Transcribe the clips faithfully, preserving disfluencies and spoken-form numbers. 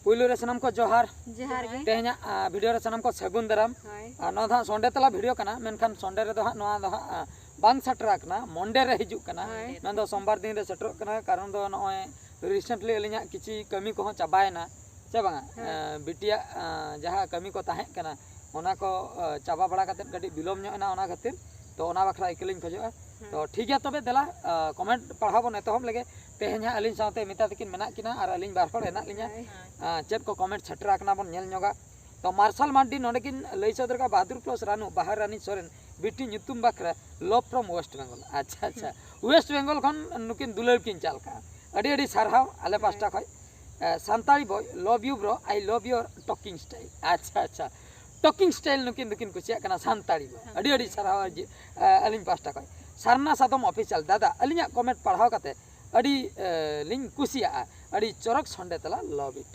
ᱯᱩᱭᱞᱩ ᱨᱮ ᱥᱟᱱᱟᱢ ᱠᱚ ᱡᱚᱦᱟᱨ᱾ ᱡᱚᱦᱟᱨ ᱜᱮ᱾ ᱛᱮᱦᱮᱧᱟᱜ ᱟ, ᱵᱷᱤᱰᱤᱭᱳ ᱨᱮ ᱥᱟᱱᱟᱢ ᱠᱚ ᱥᱟᱹᱜᱩᱱ ᱫᱟᱨᱟᱢ᱾ ᱦᱳᱭ᱾ ᱟᱨ ᱱᱚᱣᱟ ᱫᱚ ᱦᱟᱸᱜ ᱥᱚᱱᱰᱮ ᱛᱟᱞᱟ ᱵᱷᱤᱰᱤᱭᱳ ᱠᱟᱱᱟ, ᱢᱮᱱᱠᱷᱟᱱ ᱥᱚᱱᱰᱮ ᱨᱮᱫᱚ ᱦᱟᱸᱜ ᱱᱚᱣᱟ ᱫᱚ ᱦᱟᱸᱜ ᱟ, ᱵᱟᱝ ᱥᱮᱴᱮᱨ ᱟᱠᱟᱱᱟ, ᱢᱚᱱᱰᱮ ᱨᱮ ᱦᱤᱡᱩᱜ ᱠᱟᱱᱟ᱾ ᱦᱳᱭ᱾ ᱢᱮᱱᱫᱚ ᱥᱳᱢᱵᱟᱨ ᱫᱤᱱ ᱨᱮ ᱥᱮᱴᱮᱨᱚᱜ ᱠᱟᱱᱟ, ᱠᱟᱨᱚᱱ ᱫᱚ ᱱᱚᱜᱼᱚᱭ ᱨᱤᱥᱮᱱᱴᱞᱤ ᱟᱹᱞᱤᱧᱟᱜ ᱠᱤᱪᱷᱤ ᱠᱟᱹᱢᱤ ᱠᱚᱦᱚᱸ ᱪᱟᱵᱟᱭᱮᱱᱟ, ᱥᱮ ᱵᱟᱝᱟ? ᱦᱳᱭ᱾ ᱟ, ᱵᱤᱴᱤᱭᱟᱜ ᱟ, ᱡᱟᱦᱟᱸ ᱠᱟᱹᱢᱤ ᱠᱚ ᱛᱟᱦᱮᱸ ᱠᱟᱱᱟ, ᱚᱱᱟ ᱠᱚ ᱟ, ᱪᱟᱵᱟ ᱵᱟᱲᱟ ᱠᱟᱛᱮᱫ ᱠᱟᱹᱴᱤᱡ ᱵᱤᱞᱚᱢ ᱧᱚᱜ ᱮᱱᱟ, ᱚᱱᱟ ᱠᱷᱟᱹᱛᱤᱨ᱾ ᱛᱚ ᱚᱱᱟ ᱵᱟᱠᱷᱨᱟ ᱤᱠᱟᱹ ᱞᱤᱧ ᱠᱷᱚᱡᱚᱜᱼᱟ᱾ ᱦᱳᱭ᱾ ᱛᱚ ᱴᱷᱤᱠ ᱜᱮᱭᱟ, ᱛᱚᱵᱮ ᱫᱮᱞᱟ ᱟ, ᱠᱚᱢᱮᱱᱴ ᱯᱟᱲᱦᱟᱣ ᱵᱚᱱ ᱮᱛᱚᱦᱚᱵ ᱞᱮᱜᱮ᱾ ᱛᱮᱦᱮᱧ ᱦᱟᱸᱜ ᱟᱹᱞᱤᱧ ᱥᱟᱶᱛᱮ ᱢᱤᱛᱟ ᱛᱟᱹᱠᱤᱱ ᱢᱮᱱᱟᱜ ᱠᱤᱱᱟ ᱟᱨ ᱟᱹᱞᱤᱧ ᱵᱟᱨ ᱦᱚᱲ ᱦᱮᱱᱟᱜ ᱞᱤᱧᱟ᱾ ᱦᱳᱭ᱾ ᱟ, ᱪᱮᱫ ᱠᱚ ᱠᱚᱢᱮᱱᱴ ᱥᱮᱴᱮᱨ ᱟᱠᱟᱱᱟ ᱵᱚᱱ ᱧᱮᱞ ᱧᱚᱜᱟ᱾ ᱛᱚ ᱢᱟᱨᱥᱟᱞ ᱢᱟᱨᱰᱤ ᱱᱚᱰᱮ ᱠᱤᱱ ᱞᱟᱹᱭ ᱥᱚᱫᱚᱨ ᱠᱟᱜᱼᱟ, ᱵᱟᱦᱟᱫᱩᱨ ᱯᱞᱟᱥ ᱨᱟᱱᱩ ᱵᱟᱦᱟᱨ ᱨᱟᱱᱤ ᱥᱚᱨᱮᱱ ᱵᱤᱴᱤ ᱧᱩᱛᱩᱢ ᱵᱟᱠᱷᱨᱟ love from West Bengal᱾ ᱟᱪᱪᱷᱟ, ᱟᱪᱪᱷᱟ, ᱳᱭᱮᱥᱴ ᱵᱮᱝᱜᱚᱞ ᱠᱷᱚᱱ ᱱᱩᱠᱤᱱ ᱫᱩᱞᱟᱹᱲ ᱠᱤᱱ ᱪᱟᱞ ᱠᱟᱜᱼᱟ᱾ ᱟᱹᱰᱤ ᱟᱹᱰᱤ ᱥᱟᱨᱦᱟᱣ ᱟᱞᱮ ᱯᱟᱥᱴᱟ ᱠᱷᱚᱱ᱾ ᱟ, Santali boy, love you bro, I love your talking style᱾ ᱟᱪᱪᱷᱟ, ᱟᱪᱪᱷᱟ, talking style ᱱᱩᱠᱤᱱ ᱫᱚᱠᱤᱱ ᱠᱩᱥᱤᱭᱟᱜ ᱠᱟᱱᱟ, ᱥᱟᱱᱛᱟᱲᱤ boy᱾ ᱟᱹᱰᱤ ᱟᱹᱰᱤ ᱥᱟᱨᱦᱟᱣ ᱡᱮ, ᱟ, ᱟᱹᱞᱤᱧ ᱯᱟᱥᱴᱟ ᱠᱷᱚᱱ᱾ ᱥᱟᱨᱱᱟ ᱥᱟᱫᱚᱢ ᱚᱯᱷᱤᱥᱤᱭᱟᱞ ᱫᱟᱫᱟ, ᱟᱹᱞᱤᱧᱟᱜ ᱠᱚᱢᱮᱱᱴ ᱯᱟᱲᱦᱟᱣ ᱠᱟᱛᱮ ᱟᱹᱰᱤ ᱮ, ᱞᱤᱧ ᱠᱩᱥᱤᱭᱟᱜᱼᱟ, ᱟᱹᱰᱤ ᱪᱚᱨᱚᱠ ᱥᱚᱱᱰᱮ ᱛᱟᱞᱟ, love it᱾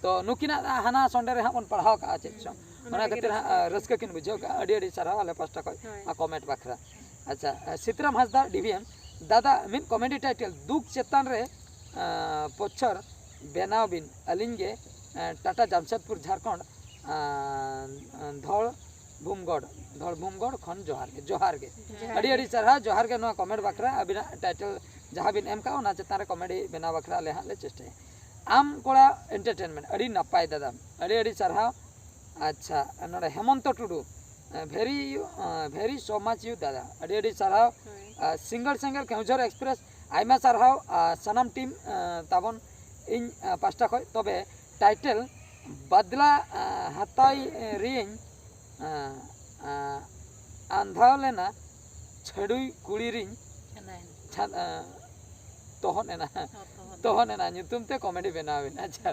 ᱛᱚ ᱱᱩᱠᱤᱱᱟᱜ ᱦᱟᱱᱟ ᱥᱚᱱᱰᱮ ᱨᱮ ᱦᱟᱸᱜ ᱵᱚᱱ ᱯᱟᱲᱦᱟᱣ ᱠᱟᱜᱼᱟ ᱪᱮᱫ ᱪᱚᱝ, ᱚᱱᱟ ᱚᱱᱟ ᱛᱮᱜᱮ ᱠᱷᱟᱹᱛᱤᱨ ᱦᱟᱸᱜ ᱨᱟᱹᱥᱠᱟᱹ᱾ ᱨᱟᱹᱥᱠᱟᱹ ᱠᱤᱱ ᱵᱩᱡᱷᱟᱹᱣ ᱠᱟᱜᱼᱟ᱾ ᱟᱹᱰᱤ ᱟᱹᱰᱤ ᱥᱟᱨᱦᱟᱣ ᱟᱞᱮ ᱯᱟᱥᱴᱟ ᱠᱷᱚᱱ ᱦᱳᱭ᱾ ᱟᱨ ᱠᱚᱢᱮᱱᱴ ᱵᱟᱠᱷᱨᱟ᱾ ᱟᱪᱪᱷᱟ, ᱥᱤᱛᱨᱟᱢ ᱦᱟᱸᱥᱫᱟ ᱰᱤ ᱵᱷᱤ ᱮᱢ, ᱫᱟᱫᱟ ᱢᱤᱫ ᱠᱚᱢᱮᱰᱤ ᱴᱟᱭᱴᱮᱞ ᱫᱩᱠ ᱪᱮᱛᱟᱱ ᱨᱮ ᱟᱸ, ᱯᱚᱪᱷᱚᱨ ᱵᱮᱱᱟᱣ ᱵᱤᱱ, ᱟᱹᱞᱤᱧ ᱜᱮ ᱟᱸ, ᱴᱟᱴᱟ ᱡᱟᱢᱥᱮᱫᱽᱯᱩᱨ ᱡᱷᱟᱲᱠᱷᱚᱸᱰ ᱟᱸ, ᱟᱸ, ᱫᱷᱚᱲ ᱵᱷᱩᱢᱜᱚᱲ, ᱫᱷᱚᱲ ᱵᱷᱩᱢᱜᱚᱲ ᱠᱷᱚᱱ ᱡᱚᱦᱟᱨ ᱜᱮ, ᱡᱚᱦᱟᱨ ᱜᱮ᱾ ᱡᱚᱦᱟᱨ ᱟᱹᱰᱤ ᱜᱮ᱾ ᱟᱹᱰᱤ ᱥᱟᱨᱦᱟᱣ, ᱡᱚᱦᱟᱨ ᱜᱮ᱾ ᱱᱚᱣᱟ ᱠᱚᱢᱮᱱᱴ ᱵᱟᱠᱷᱨᱟ ᱟᱹᱵᱤᱱᱟᱜ ᱴᱟᱭᱴᱮᱞ ᱡᱟᱦᱟᱸ ᱵᱤᱱ ᱮᱢ ᱠᱟᱜᱼᱟ, ᱚᱱᱟ ᱪᱮᱛᱟᱱ ᱨᱮ ᱠᱚᱢᱮᱰᱤ ᱵᱮᱱᱟᱣ ᱵᱟᱠᱷᱨᱟ ᱟᱞᱮ ᱦᱟᱸᱜ ᱞᱮ ᱪᱮᱥᱴᱟᱭᱟ᱾ ᱟᱢ ᱠᱚᱲᱟ ᱮᱱᱴᱟᱨᱴᱮᱱᱢᱮᱱᱴ, ᱟᱹᱰᱤ ᱱᱟᱯᱟᱭ ᱫᱟᱫᱟ, ᱟᱹᱰᱤ ᱟᱹᱰᱤ ᱥᱟᱨᱦᱟᱣ᱾ ᱟᱪᱪᱷᱟ, ᱱᱚᱰᱮ ᱦᱮᱢᱚᱱᱛᱚ ᱴᱩᱰᱩ, very you, very so much you ᱫᱟᱫᱟ, ᱟᱹᱰᱤ ᱟᱹᱰᱤ ᱥᱟᱨᱦᱟᱣ᱾ ᱦᱳᱭ᱾ ᱟᱨ ᱥᱤᱝᱜᱟᱲ ᱥᱮᱸᱜᱮᱞ ᱠᱮᱣᱡᱷᱚᱨ ᱮᱠᱥᱯᱨᱮᱥ, ᱟᱭᱢᱟ ᱥᱟᱨᱦᱟᱣ ᱟᱨ ᱥᱟᱱᱟᱢ ᱴᱤᱢ ᱛᱟᱵᱚᱱ ᱤᱧ ᱯᱟᱥᱴᱟ ᱠᱷᱚᱱ᱾ ᱛᱚᱵᱮ ᱴᱟᱭᱴᱮᱞ ᱵᱟᱫᱞᱟ ᱦᱟᱛᱟᱣ ᱨᱤᱭᱟᱹᱧ ᱟᱸᱫᱷᱟᱣ ᱞᱮᱱᱟ ᱪᱷᱟᱹᱰᱩᱭ ᱠᱩᱲᱤ ᱨᱤᱧ ᱪᱷᱟᱱ-, ᱛᱚᱦᱚᱫ ᱮᱱᱟ᱾ ᱛᱚᱦᱚᱫ ᱮᱱᱟ ᱧᱩᱛᱩᱢ ᱛᱮ ᱠᱚᱢᱮᱰᱤ ᱵᱮᱱᱟᱣ ᱵᱤᱱ᱾ ᱟᱪᱪᱷᱟ,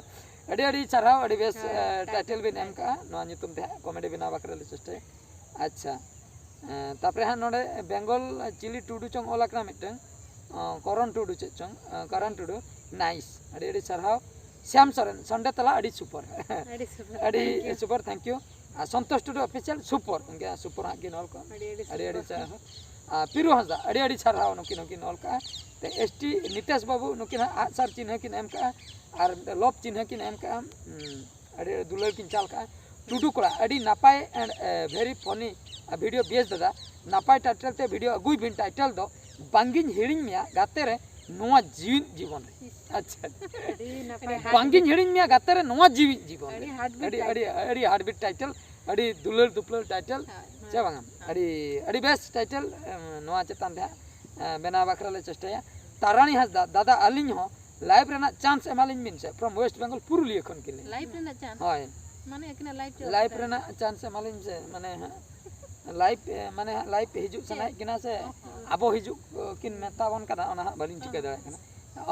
ᱟᱹᱰᱤ ᱟᱹᱰᱤ ᱥᱟᱨᱦᱟᱣ, ᱟᱹᱰᱤ ᱵᱮᱥ ᱦᱳᱭ, ᱴᱟᱭᱴᱮᱞ ᱵᱤᱱ title᱾ ᱮᱢ ᱠᱟᱜᱼᱟ᱾ ᱱᱚᱣᱟ ᱧᱩᱛᱩᱢ ᱛᱮ ᱦᱟᱸᱜ ᱠᱚᱢᱮᱰᱤ ᱵᱮᱱᱟᱣ ᱵᱟᱠᱷᱨᱟ ᱞᱮ ᱪᱮᱥᱴᱟᱭᱟ᱾ ᱟᱪᱪᱷᱟ, ᱛᱟᱯᱚᱨᱮ ᱦᱟᱸᱜ ᱱᱚᱰᱮ ᱵᱮᱝᱜᱚᱞ ᱪᱤᱞᱤ ᱴᱩᱰᱩ ᱪᱚᱝ ᱚᱞ ᱟᱠᱟᱱᱟ ᱢᱤᱫᱴᱟᱝ, ᱠᱚᱨᱚᱱ ᱴᱩᱰᱩ ᱪᱮᱫ ᱪᱚᱝ, ᱠᱚᱨᱚᱱ ᱴᱩᱰᱩ, nice, ᱟᱹᱰᱤ ᱟᱹᱰᱤ ᱥᱟᱨᱦᱟᱣ᱾ ᱥᱭᱟᱢ ᱥᱚᱨᱮᱱ, ᱥᱚᱱᱰᱮ ᱛᱟᱞᱟ ᱟᱹᱰᱤ super᱾ ᱟᱹᱰᱤ super, ᱟᱹᱰᱤ thank you᱾ Super, thank you᱾ R Santosh Tudu official, super, ᱜᱮ super ᱦᱟᱸᱜ ᱠᱤᱱ ᱚᱞ ᱠᱟᱜᱼᱟ᱾ ᱟᱹᱰᱤ ᱟᱹᱰᱤ ᱟᱹᱰᱤ ᱟᱹᱰᱤ super᱾ ᱥᱟᱨᱦᱟᱣ᱾ ᱟᱨ ᱯᱤᱨᱩ ᱦᱟᱸᱥᱫᱟ, ᱟᱹᱰᱤ ᱟᱹᱰᱤ ᱥᱟᱨᱦᱟᱣ, ᱱᱩᱠᱤᱱ ᱦᱚᱸᱠᱤᱱ ᱚᱞ ᱠᱟᱜᱼᱟ᱾ ᱛᱮ ᱮᱥ ᱴᱤ ᱱᱤᱛᱮᱥ ᱵᱟᱹᱵᱩ, ᱱᱩᱠᱤᱱ ᱦᱟᱸᱜ ᱟᱜᱼᱥᱟᱨ ᱪᱤᱱᱦᱟᱹ ᱠᱤᱱ ᱮᱢ ᱠᱟᱜᱼᱟ ᱟᱨ ᱞᱚᱵ ᱪᱤᱱᱦᱟᱹ ᱠᱤᱱ ᱮᱢ ᱠᱟᱜᱼᱟ᱾ ᱦᱩᱸ, ᱟᱹᱰᱤ ᱟᱹᱰᱤ ᱫᱩᱞᱟᱹᱲ ᱠᱤᱱ ᱪᱟᱞ ᱠᱟᱜᱼᱟ᱾ ᱴᱩᱰᱩ ᱠᱚᱲᱟ, ᱟᱹᱰᱤ ᱱᱟᱯᱟᱭ and very funny video ᱵᱮᱥ ᱫᱟᱫᱟ, ᱱᱟᱯᱟᱭ ᱴᱟᱭᱴᱮᱞ ᱛᱮ ᱵᱷᱤᱰᱤᱭᱳ ᱟᱹᱜᱩᱭ ᱵᱤᱱ᱾ ᱴᱟᱭᱴᱮᱞ ᱫᱚ ᱵᱟᱝᱜᱤᱧ ᱦᱤᱲᱤᱧ ᱢᱮᱭᱟ ᱜᱟᱛᱮ ᱨᱮ ᱱᱚᱣᱟ ᱡᱤᱣᱤᱫ ᱡᱤᱵᱚᱱ ᱨᱮ᱾ ᱟᱪᱪᱷᱟ, ᱟᱹᱰᱤ ᱱᱟᱯᱟᱭ᱾ ᱵᱟᱝᱜᱤᱧ ᱦᱤᱲᱤᱧ ᱢᱮᱭᱟ ᱜᱟᱛᱮ ᱨᱮ ᱱᱚᱣᱟ ᱡᱤᱣᱤᱫ ᱡᱤᱵᱚᱱ ᱨᱮ᱾ ᱟᱹᱰᱤ heartbeat ᱟᱹᱰᱤ ᱟᱹᱰᱤ title᱾ ᱟᱹᱰᱤ heartbeat title, ᱟᱹᱰᱤ ᱫᱩᱞᱟᱹᱲ ᱫᱩᱯᱞᱟᱹᱲ ᱴᱟᱭᱴᱮᱞ᱾ ᱦᱳᱭ, ᱦᱳᱭ᱾ ᱪᱮ ᱵᱟᱝᱟ? ᱦᱳᱭ᱾ ᱟᱹᱰᱤ ᱟᱹᱰᱤ ᱵᱮᱥ ᱴᱟᱭᱴᱮᱞ᱾ ᱮᱢ, ᱱᱚᱣᱟ ᱪᱮᱛᱟᱱ ᱨᱮ ᱦᱟᱸᱜ, ᱮ, ᱵᱮᱱᱟᱣ ᱵᱟᱠᱷᱨᱟ ᱞᱮ ᱪᱮᱥᱴᱟᱭᱟ᱾ ᱛᱟᱨᱟᱬᱤ ᱦᱟᱸᱥᱫᱟ, ᱫᱟᱫᱟ ᱟᱹᱞᱤᱧ ᱦᱚᱸ ᱞᱟᱭᱤᱵᱷ ᱨᱮᱱᱟᱜ ᱪᱟᱱᱥ ᱮᱢᱟᱞᱤᱧ ᱵᱤᱱ ᱥᱮ, from West Bengal, ᱯᱩᱨᱩᱞᱤᱭᱟᱹ ᱠᱷᱚᱱ ᱜᱮᱞᱤᱧ᱾ ᱞᱟᱭᱤᱵᱷ ᱨᱮᱱᱟᱜ ᱪᱟᱱᱥ? ᱦᱳᱭ᱾ ᱢᱟᱱᱮ ᱟᱹᱠᱤᱱᱟᱜ ᱞᱟᱭᱤᱵᱷ ᱪᱮᱫ ᱞᱟᱭᱤᱵᱷ ᱞᱮᱠᱟ? ᱨᱮᱱᱟᱜ ᱪᱟᱱᱥ ᱮᱢᱟᱞᱤᱧ ᱥᱮ, ᱢᱟᱱᱮ ᱦᱟᱸᱜ ᱞᱟᱭᱤᱵᱷ, ᱮ, ᱢᱟᱱᱮ ᱦᱟᱸᱜ ᱞᱟᱭᱤᱵᱷ ᱦᱤᱡᱩᱜ ᱪᱮᱫ? ᱥᱟᱱᱟᱭᱮᱫ ᱠᱤᱱᱟ ᱥᱮ ᱚ, ᱦᱚᱸ᱾ ᱟᱵᱚ ᱦᱤᱡᱩᱜ, ᱮ, ᱠᱤᱱ ᱢᱮᱛᱟ ᱵᱚᱱ ᱠᱟᱱᱟ, ᱚᱱᱟ ᱦᱟᱸᱜ ᱵᱟᱹᱞᱤᱧ ᱴᱷᱤᱠᱟᱹ ᱦᱚᱸ᱾ ᱫᱟᱲᱮᱭᱟᱜ ᱠᱟᱱᱟ᱾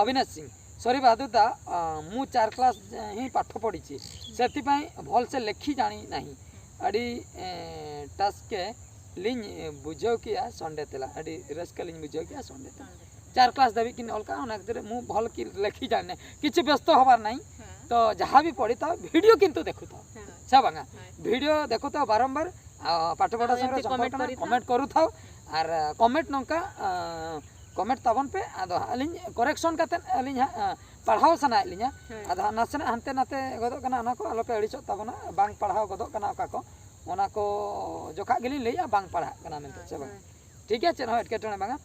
ᱚᱵᱤᱱᱟᱥ ᱥᱤᱝ, ᱥᱚᱨᱤ ᱵᱟᱦᱟᱫᱩᱨ ᱫᱟ, ᱟ, ᱢᱩ ᱪᱟᱨ ᱠᱞᱟᱥ ᱦᱤ ᱯᱟᱴᱷᱚ ᱯᱚᱲᱤᱪᱤ, ᱥᱮᱛᱤᱯᱟᱭ ᱵᱷᱚᱞ ᱥᱮ ᱞᱮᱠᱷᱤ ᱡᱟᱹᱱᱤ ᱱᱟᱦᱤ᱾ ᱟᱹᱰᱤ, ᱮ, ᱴᱟᱥᱠᱮ ᱞᱤᱧ, ᱮ, ᱵᱩᱡᱷᱟᱹᱣ ᱠᱮᱜᱼᱟ ᱥᱚᱱᱰᱮ ᱛᱮᱞᱟ, ᱟᱹᱰᱤ ᱨᱟᱹᱥᱠᱟᱹ ᱞᱤᱧ ᱵᱩᱡᱷᱟᱹᱣ ᱠᱮᱜᱼᱟ ᱥᱚᱱᱰᱮ ᱛᱮᱞᱟ᱾ ᱪᱟᱨ ᱠᱞᱟᱥ ᱫᱷᱟᱹᱵᱤᱡ ᱠᱤᱱ ᱚᱞ ᱠᱟᱜᱼᱟ, ᱚᱱᱟ ᱠᱷᱟᱹᱛᱤᱨ ᱢᱩ ᱵᱷᱚᱞ ᱠᱤ ᱞᱮᱠᱷᱤ ᱡᱟᱱᱮ, ᱠᱤᱪᱷᱩ ᱵᱮᱥᱛᱚ ᱦᱚᱵᱟᱨ ᱱᱟᱦᱤ᱾ ᱦᱮᱸ᱾ ᱛᱚ ᱡᱟᱦᱟᱸ ᱵᱤ ᱯᱚᱲᱤ ᱛᱟᱣ ᱵᱷᱤᱰᱤᱭᱳ ᱠᱤᱱᱛᱩ ᱫᱮᱠᱷᱩ ᱛᱟᱣ᱾ ᱦᱮᱸ᱾ ᱥᱮ ᱵᱟᱝᱟ? ᱦᱮᱸ᱾ ᱵᱷᱤᱰᱤᱭᱳ ᱫᱮᱠᱷᱩ ᱛᱟᱣ ᱵᱟᱨᱚᱢᱵᱟᱨ, ᱟ, ᱯᱟᱴᱷᱚ ᱯᱟᱴᱷᱚ ᱦᱳᱭ, ᱥᱚᱸᱜᱮ ᱮᱱᱛᱮ ᱥᱚᱢᱯᱚᱨᱠ ᱠᱚᱢᱮᱱᱴ ᱠᱟᱱᱟ, ᱠᱚᱨᱮ ᱠᱚᱢᱮᱱᱴ ᱛᱟᱦᱚᱸ᱾ ᱠᱚᱨᱩ ᱛᱟᱣ, ᱟᱨ, ᱟ, ᱠᱚᱢᱮᱱᱴ ᱱᱚᱝᱠᱟ, ᱟ, ᱠᱚᱢᱮᱱᱴ ᱛᱟᱵᱚᱱ ᱯᱮ, ᱟᱫᱚ ᱦᱟᱸᱜ ᱟᱹᱞᱤᱧ ᱠᱚᱨᱮᱠᱥᱚᱱ ᱠᱟᱛᱮᱫ ᱟᱹᱞᱤᱧ ᱦᱟᱸᱜ, ᱟ, ᱯᱟᱲᱦᱟᱣ ᱥᱟᱱᱟᱭᱮᱫ ᱞᱤᱧᱟ᱾ ᱦᱳᱭ᱾ ᱟᱫᱚ ᱦᱟᱸᱜ ᱱᱟᱥᱮᱱᱟᱜ ᱦᱟᱱᱛᱮ ᱱᱟᱛᱮ ᱜᱚᱫᱚᱜ ᱠᱟᱱᱟ, ᱚᱱᱟ ᱠᱚ ᱟᱞᱚᱯᱮ ᱟᱹᱲᱤᱥᱚᱜ ᱛᱟᱵᱚᱱᱟ, ᱵᱟᱝ ᱯᱟᱲᱦᱟᱣ ᱜᱚᱫᱚᱜ ᱠᱟᱱᱟ ᱚᱠᱟ ᱠᱚ, ᱚᱱᱟ ᱠᱚ ᱡᱚᱠᱷᱟᱜ ᱜᱮᱞᱤᱧ ᱞᱟᱹᱭᱮᱜᱼᱟ, ᱵᱟᱝ ᱯᱟᱲᱦᱟᱜ ᱠᱟᱱᱟ ᱢᱮᱱᱛᱮ, ᱦᱳᱭ, ᱥᱮ ᱵᱟᱝ? ᱦᱳᱭ᱾ ᱴᱷᱤᱠ ᱜᱮᱭᱟ, ᱪᱮᱫ ᱦᱚᱸ ᱮᱴᱠᱮᱴᱚᱬᱮ ᱵᱟᱝᱟ᱾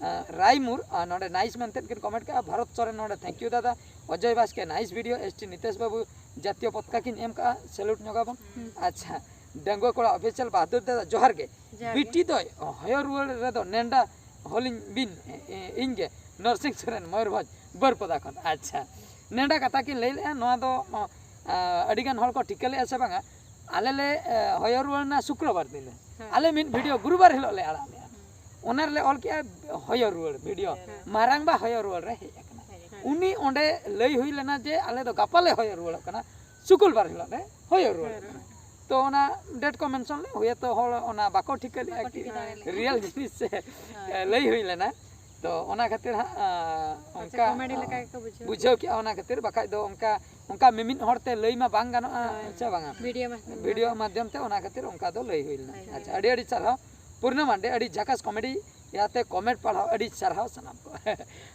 ᱟ, ᱨᱟᱭᱢᱩᱨ, ᱟ, ᱱᱚᱰᱮ ᱱᱟᱭᱤᱥ ᱢᱮᱱᱛᱮ ᱠᱤᱱ ᱠᱚᱢᱮᱱᱴ ᱠᱟᱜᱼᱟ᱾ ᱵᱷᱟᱨᱚᱛ ᱥᱚᱨᱮᱱ ᱱᱚᱰᱮ thank you ᱫᱟᱫᱟ᱾ ᱚᱡᱚᱭ ᱵᱟᱥᱠᱮ, ᱱᱟᱭᱤᱥ ᱵᱷᱤᱰᱤᱭᱳ᱾ ᱮᱥ ᱴᱤ ᱱᱤᱛᱮᱥ ᱵᱟᱹᱵᱩ ᱡᱟᱛᱤᱭᱚ ᱯᱚᱛᱠᱟ ᱠᱤᱱ ᱮᱢ ᱠᱟᱜᱼᱟ, ᱥᱮᱞᱩᱴ ᱧᱚᱜᱟᱵᱚᱱ᱾ ᱦᱩᱸ᱾ ᱟᱪᱪᱷᱟ, ᱰᱟᱺᱜᱩᱣᱟᱹ ᱠᱚᱲᱟ ᱚᱯᱷᱤᱥᱤᱭᱟᱞ ᱵᱟᱦᱟᱫᱩᱨ ᱫᱟᱫᱟ ᱡᱚᱦᱟᱨ ᱜᱮ᱾ ᱡᱚᱦᱟᱨ ᱜᱮ᱾ ᱵᱤᱴᱤ ᱫᱚᱭ ᱦᱚᱭᱚ ᱨᱩᱣᱟᱹᱲ ᱨᱮᱫᱚ ᱱᱮᱰᱟ ᱦᱚᱞᱤᱧ ᱵᱤᱱ, ᱮ, ᱮ, ᱤᱧ ᱜᱮ ᱱᱚᱨᱥᱤᱝ ᱥᱚᱨᱮᱱ, ᱢᱚᱭᱩᱨᱵᱷᱚᱸᱡᱽ ᱵᱟᱹᱨᱯᱚᱫᱟ ᱠᱷᱚᱱ᱾ ᱟᱪᱪᱷᱟ, ᱱᱮᱰᱟ ᱠᱟᱛᱷᱟ ᱠᱤᱱ ᱞᱟᱹᱭ ᱞᱮᱜᱼᱟ, ᱱᱚᱣᱟ ᱫᱚ, ᱟ, ᱟᱹᱰᱤᱜᱟᱱ ᱦᱚᱲ ᱠᱚ ᱴᱷᱤᱠᱟᱹ ᱞᱮᱜᱼᱟ ᱥᱮ ᱵᱟᱝᱟ, ᱟᱞᱮ ᱞᱮ, ᱮ, ᱦᱚᱭᱚ ᱨᱩᱣᱟᱹᱲ ᱮᱱᱟ ᱥᱩᱠᱨᱚᱵᱟᱨ ᱫᱤᱱ ᱨᱮ᱾ ᱦᱮᱸ᱾ ᱟᱞᱮ ᱢᱤᱫ ᱵᱷᱤᱰᱤᱭᱳ ᱜᱩᱨᱩᱵᱟᱨ ᱦᱤᱞᱳᱜ ᱞᱮ ᱟᱲᱟᱜ ᱞᱮᱜᱼᱟ᱾ ᱦᱮᱸ᱾ ᱚᱱᱟ ᱨᱮᱞᱮ ᱚᱞ ᱠᱮᱜᱼᱟ ᱦᱚᱭᱚ ᱨᱩᱣᱟᱹᱲ ᱵᱷᱤᱰᱤᱭᱳ᱾ ᱦᱮᱸ᱾ ᱢᱟᱨᱟᱝᱵᱟ ᱦᱚᱭᱚ ᱨᱩᱣᱟᱹᱲ ᱨᱮ ᱦᱮᱡ ᱟᱠᱟᱱᱟ᱾ ᱦᱮᱸ᱾ ᱩᱱᱤ ᱚᱸᱰᱮ ᱞᱟᱹᱭ ᱦᱩᱭ ᱞᱮᱱᱟ ᱡᱮ ᱟᱞᱮ ᱫᱚ ᱜᱟᱯᱟ ᱞᱮ ᱦᱚᱭᱚ ᱨᱩᱣᱟᱹᱲᱚᱜ ᱠᱟᱱᱟ, ᱥᱩᱠᱩᱞᱵᱟᱨ ᱦᱤᱞᱳᱜ ᱞᱮ ᱦᱚᱭᱚ ᱨᱩᱣᱟᱹᱲᱚᱜ ᱦᱮᱸ᱾ ᱠᱟᱱᱟ᱾ ᱛᱚ ᱚᱱᱟ ᱰᱮᱴ ᱠᱚ ᱢᱮᱱᱥᱚᱱ ᱞᱮ, ᱦᱩᱭᱛᱚ ᱦᱚᱲ ᱚᱱᱟ ᱵᱟᱠᱚ ᱴᱷᱤᱠᱟᱹ ᱞᱮᱜᱼᱟ ᱵᱟᱠᱚ ᱠᱤ ᱴᱷᱤᱠᱟᱹ ᱫᱟᱲᱮ ᱞᱮᱜᱼᱟ᱾ ᱨᱤᱭᱮᱞ ᱡᱤᱱᱤᱥ ᱥᱮ ᱦᱳᱭ᱾ ᱞᱟᱹᱭ ᱦᱩᱭ ᱞᱮᱱᱟ᱾ ᱛᱚ ᱚᱱᱟ ᱠᱷᱟᱹᱛᱤᱨ ᱦᱟᱸᱜ, ᱟ, ᱟᱪᱪᱷᱟ, ᱚᱱᱠᱟ, ᱠᱚᱢᱮᱰᱤ ᱟ, ᱞᱮᱠᱟ ᱜᱮᱠᱚ ᱵᱩᱡᱷᱟᱹᱣ ᱵᱩᱡᱷᱟᱹᱣ ᱠᱮᱜᱼᱟ᱾ ᱚᱱᱟ ᱠᱷᱟᱹᱛᱤᱨ, ᱵᱟᱠᱷᱟᱡ ᱫᱚ ᱚᱱᱠᱟ, ᱚᱱᱠᱟ ᱢᱤᱢᱤᱫ ᱦᱚᱲ ᱛᱮ ᱞᱟᱹᱭ ᱢᱟ ᱵᱟᱝ ᱜᱟᱱᱚᱜᱼᱟ, ᱦᱳᱭ᱾ ᱥᱮ ᱵᱟᱝᱟ? ᱵᱷᱤᱰᱤᱭᱳ ᱢᱟᱫᱽᱫᱷᱚᱢ ᱵᱷᱤᱰᱤᱭᱳ ᱛᱮ᱾ ᱢᱟᱫᱽᱫᱷᱚᱢ ᱛᱮ ᱚᱱᱟ ᱠᱷᱟᱹᱛᱤᱨ ᱚᱱᱠᱟ ᱫᱚ ᱞᱟᱹᱭ ᱦᱩᱭ ᱞᱮᱱᱟ᱾ ᱦᱳᱭ, ᱦᱳᱭ᱾ ᱟᱪᱪᱷᱟ, ᱟᱹᱰᱤ ᱟᱹᱰᱤ ᱥᱟᱨᱦᱟᱣ ᱯᱩᱨᱱᱤᱢᱟ ᱢᱟᱱᱰᱤ, ᱟᱹᱰᱤ ᱡᱷᱟᱠᱟᱥ ᱠᱚᱢᱮᱰᱤ ᱭᱟᱛᱮ ᱠᱚᱢᱮᱱᱴ ᱯᱟᱲᱦᱟᱣ ᱟᱹᱰᱤ ᱥᱟᱨᱦᱟᱣ ᱥᱟᱱᱟᱢ ᱠᱚ᱾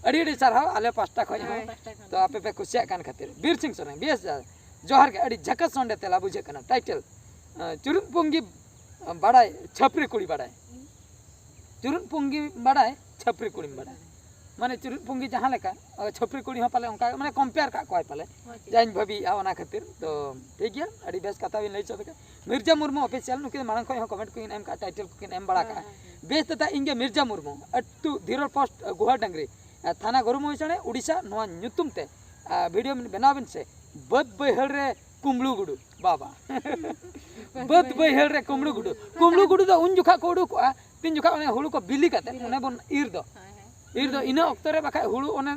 ᱟᱹᱰᱤ ᱟᱹᱰᱤ ᱥᱟᱨᱦᱟᱣ ᱟᱞᱮ ᱯᱟᱥᱴᱟ ᱠᱷᱚᱱ ᱦᱚᱸ᱾ ᱦᱳᱭ᱾ ᱛᱚ ᱟᱯᱮ ᱯᱮ ᱠᱩᱥᱤᱭᱟᱜ ᱠᱟᱱ ᱠᱷᱟᱹᱛᱤᱨ ᱵᱤᱨ ᱥᱤᱝ ᱥᱚᱨᱮᱱ, ᱵᱮᱥ ᱡᱚᱦᱟᱨ ᱜᱮ, ᱟᱹᱰᱤ ᱡᱷᱟᱠᱟᱥ ᱱᱚᱰᱮ ᱛᱮᱞᱟ ᱵᱩᱡᱷᱟᱹᱜ ᱠᱟᱱᱟ᱾ ᱴᱟᱭᱴᱮᱞ, ᱟᱸ, ᱪᱩᱨᱩᱡ ᱯᱩᱝᱜᱤ ᱵᱟᱲᱟᱭ, ᱪᱷᱟᱹᱯᱨᱤ ᱠᱩᱲᱤ ᱵᱟᱲᱟᱭ᱾ ᱪᱩᱨᱩᱡ ᱯᱩᱝᱜᱤ ᱵᱟᱲᱟᱭ, ᱪᱷᱟᱹᱯᱨᱤ ᱠᱩᱲᱤᱢ ᱵᱟᱲᱟᱭ᱾ ᱢᱟᱱᱮ ᱪᱩᱨᱩᱡ ᱯᱩᱝᱜᱤ ᱡᱟᱦᱟᱸ ᱞᱮᱠᱟ, ᱟᱸ, ᱪᱷᱟᱹᱯᱨᱤ ᱠᱩᱲᱤ ᱦᱚᱸ ᱯᱟᱞᱮ ᱚᱱᱠᱟ ᱢᱟᱱᱮ ᱠᱚᱢᱯᱮᱭᱟᱨ ᱠᱟᱜ ᱠᱚᱣᱟᱭ ᱯᱟᱞᱮ᱾ ᱦᱳᱭ, ᱴᱷᱤᱠ᱾ ᱡᱟᱧ ᱵᱷᱟᱹᱵᱤᱭᱮᱫᱼᱟ ᱚᱱᱟ ᱠᱷᱟᱹᱛᱤᱨ᱾ ᱛᱚ ᱴᱷᱤᱠ ᱜᱮᱭᱟ, ᱟᱹᱰᱤ ᱵᱮᱥ ᱠᱟᱛᱷᱟ ᱵᱤᱱ ᱞᱟᱹᱭ ᱦᱚᱪᱚ ᱠᱮᱫᱟ᱾ ᱢᱤᱨᱡᱟ ᱢᱩᱨᱢᱩ ᱚᱯᱷᱤᱥᱤᱭᱟᱞ, ᱱᱩᱠᱤᱱ ᱢᱟᱲᱟᱝ ᱠᱷᱚᱱ ᱦᱚᱸ ᱠᱚᱢᱮᱱᱴ ᱠᱚᱠᱤᱱ ᱮᱢ ᱠᱟᱜᱼᱟ, ᱴᱟᱭᱴᱮᱞ ᱠᱚᱠᱤᱱ ᱮᱢ ᱵᱟᱲᱟ ᱠᱟᱜᱼᱟ᱾ ᱦᱳᱭ, ᱦᱳᱭ, ᱦᱳᱭ᱾ ᱵᱮᱥ ᱫᱟᱫᱟ, ᱤᱧ ᱜᱮ ᱢᱤᱨᱡᱟ ᱢᱩᱨᱢᱩ, ᱟᱹᱛᱩ ᱫᱷᱤᱨᱚᱲ ᱯᱳᱥᱴ, ᱜᱩᱦᱟ ᱰᱟᱝᱨᱤ, ᱟᱨ ᱛᱷᱟᱱᱟ ᱜᱚᱨᱩ ᱢᱚᱦᱤᱥᱟᱬᱮ, ᱩᱰᱤᱥᱟ, ᱱᱚᱣᱟ ᱧᱩᱛᱩᱢ ᱛᱮ, ᱟᱨ ᱵᱷᱤᱰᱤᱭᱳ ᱵᱮᱱᱟᱣ ᱵᱮᱱ ᱥᱮ᱾ ᱵᱟᱹᱫᱽ ᱵᱟᱹᱭᱦᱟᱹᱲ ᱨᱮ ᱠᱩᱢᱵᱽᱲᱩ ᱜᱩᱰᱩ, ᱵᱟᱵᱟ᱾ ᱵᱟᱹᱫᱽ ᱵᱟᱹᱭᱦᱟᱹᱲ ᱨᱮ ᱠᱩᱢᱵᱽᱲᱩ ᱜᱩᱰᱩ᱾ ᱠᱩᱢᱵᱽᱲᱩ ᱜᱩᱰᱩ ᱫᱚ ᱩᱱ ᱡᱚᱠᱷᱟ ᱠᱚ ᱩᱰᱩᱠᱚᱜᱼᱟ, ᱛᱤᱱ ᱡᱚᱠᱷᱟ ᱚᱱᱮ ᱦᱩᱲᱩ ᱠᱚ ᱵᱤᱞᱤ ᱠᱟᱛᱮ, ᱵᱤᱞᱤ᱾ ᱚᱱᱮ ᱵᱚᱱ ᱤᱨ ᱫᱚ᱾ ᱦᱳᱭ, ᱦᱳᱭ᱾ ᱤᱨ ᱫᱚ ᱤᱱᱟᱹ ᱚᱠᱛᱚ ᱨᱮ, ᱵᱟᱠᱷᱟᱡ ᱦᱩᱲᱩ ᱚᱱᱮ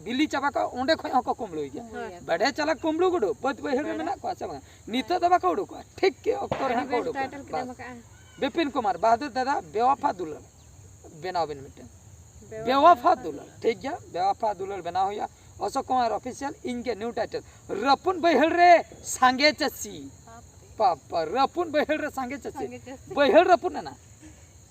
ᱵᱤᱞᱤ ᱪᱟᱵᱟ ᱠᱚᱜᱼᱟ, ᱚᱸᱰᱮ ᱠᱷᱚᱱ ᱦᱚᱸᱠᱚ ᱠᱩᱢᱵᱽᱲᱩᱭ ᱜᱮᱭᱟ᱾ ᱦᱳᱭ᱾ ᱵᱟᱰᱮ ᱪᱟᱞᱟᱠ ᱠᱩᱢᱵᱽᱲᱩ ᱜᱩᱰᱩ, ᱵᱟᱹᱫᱽ ᱵᱟᱹᱭᱦᱟᱹᱲ ᱨᱮ ᱵᱟᱰᱮ᱾ ᱢᱮᱱᱟᱜ ᱠᱚᱣᱟ ᱥᱮ ᱵᱟᱝ? ᱱᱤᱛᱚᱜ ᱫᱚ ᱵᱟᱠᱚ ᱩᱰᱩᱠᱚᱜᱼᱟ, ᱴᱷᱤᱠ ᱜᱮ ᱚᱠᱛᱚ ᱨᱮ ᱟᱹᱰᱤ ᱦᱟᱸᱜ ᱠᱚ ᱵᱮᱥ ᱩᱰᱩᱠᱚᱜᱼᱟ᱾ ᱴᱟᱭᱴᱮᱞ ᱠᱮᱫᱟᱢ ᱵᱟᱥ᱾ ᱟᱠᱟᱜᱼᱟ᱾ ᱵᱤᱯᱤᱱ ᱠᱩᱢᱟᱨ, ᱵᱟᱦᱟᱫᱩᱨ ᱫᱟᱫᱟ, ᱵᱮᱣᱟᱯᱷᱟ ᱫᱩᱞᱟᱹᱲ ᱵᱮᱱᱟᱣ ᱵᱮᱱ ᱢᱤᱫᱴᱮᱱ᱾ ᱵᱮᱣᱟᱯᱷᱟ ᱵᱮᱣᱟᱯᱷᱟ ᱫᱩᱞᱟᱹᱲ᱾ ᱫᱩᱞᱟᱹᱲ, ᱴᱷᱤᱠ ᱜᱮᱭᱟ, ᱵᱮᱣᱟᱯᱷᱟ ᱫᱩᱞᱟᱹᱲ ᱵᱮᱱᱟᱣ ᱦᱩᱭᱩᱜᱼᱟ᱾ ᱚᱥᱳᱠ ᱠᱩᱢᱟᱨ ᱚᱯᱷᱤᱥᱤᱭᱟᱞ, ᱤᱧ ᱜᱮ ᱱᱤᱭᱩ ᱴᱟᱭᱴᱮᱞ, ᱨᱟᱹᱯᱩᱱ ᱵᱟᱹᱭᱦᱟᱹᱲ ᱨᱮ ᱥᱟᱸᱜᱮ ᱪᱟᱹᱥᱤ᱾ ᱵᱟᱯᱨᱮ᱾ ᱯᱟᱯᱟ, ᱨᱟᱹᱯᱩᱱ ᱵᱟᱹᱭᱦᱟᱹᱲ ᱨᱮ ᱥᱟᱸᱜᱮ ᱪᱟᱹᱥᱤ᱾ ᱥᱟᱸᱜᱮ ᱪᱟᱹᱥᱤ᱾ ᱵᱟᱹᱭᱦᱟᱹᱲ ᱨᱟᱹᱯᱩᱱ ᱮᱱᱟ᱾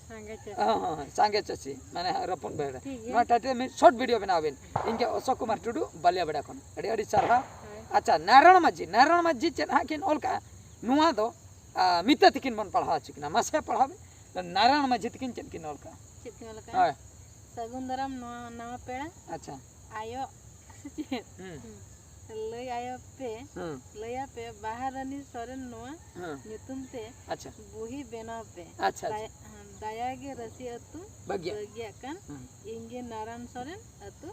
ᱥᱟᱸᱜᱮ ᱪᱟᱹᱥᱤ᱾ ᱦᱚᱸ, ᱦᱚᱸ, ᱦᱚᱸ, ᱥᱟᱸᱜᱮ ᱪᱟᱹᱥᱤ, ᱢᱟᱱᱮ ᱦᱟᱸᱜ ᱨᱟᱹᱯᱩᱱ ᱵᱟᱹᱭᱦᱟᱹᱲ ᱨᱮ᱾ ᱴᱷᱤᱠ ᱜᱮᱭᱟ᱾ ᱱᱚᱣᱟ ᱴᱟᱭᱴᱮᱞ ᱢᱤᱫ ᱥᱚᱨᱴ ᱵᱷᱤᱰᱤᱭᱳ ᱵᱮᱱᱟᱣ ᱵᱮᱱ, ᱤᱧ ᱜᱮ ᱚᱥᱳᱠ ᱠᱩᱢᱟᱨ ᱴᱩᱰᱩ, ᱵᱟᱞᱤᱭᱟᱵᱮᱲᱟ ᱠᱷᱚᱱ᱾ ᱟᱹᱰᱤ ᱟᱹᱰᱤ ᱥᱟᱨᱦᱟᱣ᱾ ᱦᱳᱭ᱾ ᱟᱪᱪᱷᱟ, ᱱᱟᱨᱟᱭᱚᱱ ᱢᱟᱹᱡᱷᱤ, ᱱᱟᱨᱟᱭᱚᱱ ᱢᱟᱹᱡᱷᱤ ᱪᱮᱫ ᱦᱟᱸᱜ ᱠᱤᱱ ᱚᱞ ᱠᱟᱜᱼᱟ? ᱱᱚᱣᱟ ᱫᱚ ᱟᱨ ᱢᱤᱛᱟᱹ ᱛᱤᱠᱤᱱ ᱵᱚᱱ ᱯᱟᱲᱦᱟᱣ ᱦᱚᱪᱚ ᱠᱤᱱᱟ᱾ ᱢᱟᱥᱮ ᱯᱟᱲᱦᱟᱣ ᱢᱮ᱾ ᱱᱟᱨᱟᱭᱚᱱ ᱢᱟᱹᱡᱷᱤ ᱛᱤᱠᱤᱱ ᱪᱮᱫ ᱠᱤᱱ ᱚᱞ ᱠᱟᱜᱼᱟ? ᱪᱮᱫ ᱠᱤᱱ ᱚᱞ ᱠᱟᱜᱼᱟ? ᱦᱳᱭ᱾ ᱥᱟᱹᱜᱩᱱ ᱫᱟᱨᱟᱢ ᱱᱚᱣᱟ ᱱᱟᱣᱟ ᱯᱮᱲᱟ᱾ ᱟᱪᱪᱷᱟ᱾ ᱟᱭᱳ ᱥᱮ ᱪᱮᱫ? ᱦᱩᱸ᱾ ᱦᱩᱸ᱾ ᱞᱟᱹᱭ ᱟᱭᱳ ᱯᱮ, ᱦᱩᱸ᱾ ᱞᱟᱹᱭ ᱟᱯᱮ ᱵᱟᱦᱟ ᱨᱟᱱᱤ ᱥᱚᱨᱮᱱ ᱱᱚᱣᱟ ᱦᱩᱸ᱾ ᱧᱩᱛᱩᱢ ᱛᱮ ᱟᱪᱪᱷᱟ᱾ ᱵᱩᱦᱤ ᱵᱮᱱᱟᱣ ᱯᱮ᱾ ᱟᱪᱪᱷᱟ, ᱟᱪᱪᱷᱟ᱾ ᱫᱟᱭᱟ, ᱫᱟᱭᱟ ᱜᱮ ᱨᱟᱹᱥᱤ ᱟᱹᱛᱩ ᱵᱟᱹᱜᱤᱭᱟᱜ᱾ ᱵᱟᱹᱜᱤᱭᱟᱜ ᱠᱟᱱ ᱦᱩᱸ᱾ ᱤᱧ ᱜᱮ ᱱᱟᱨᱟᱭᱚᱱ ᱥᱚᱨᱮᱱ ᱟᱹᱛᱩ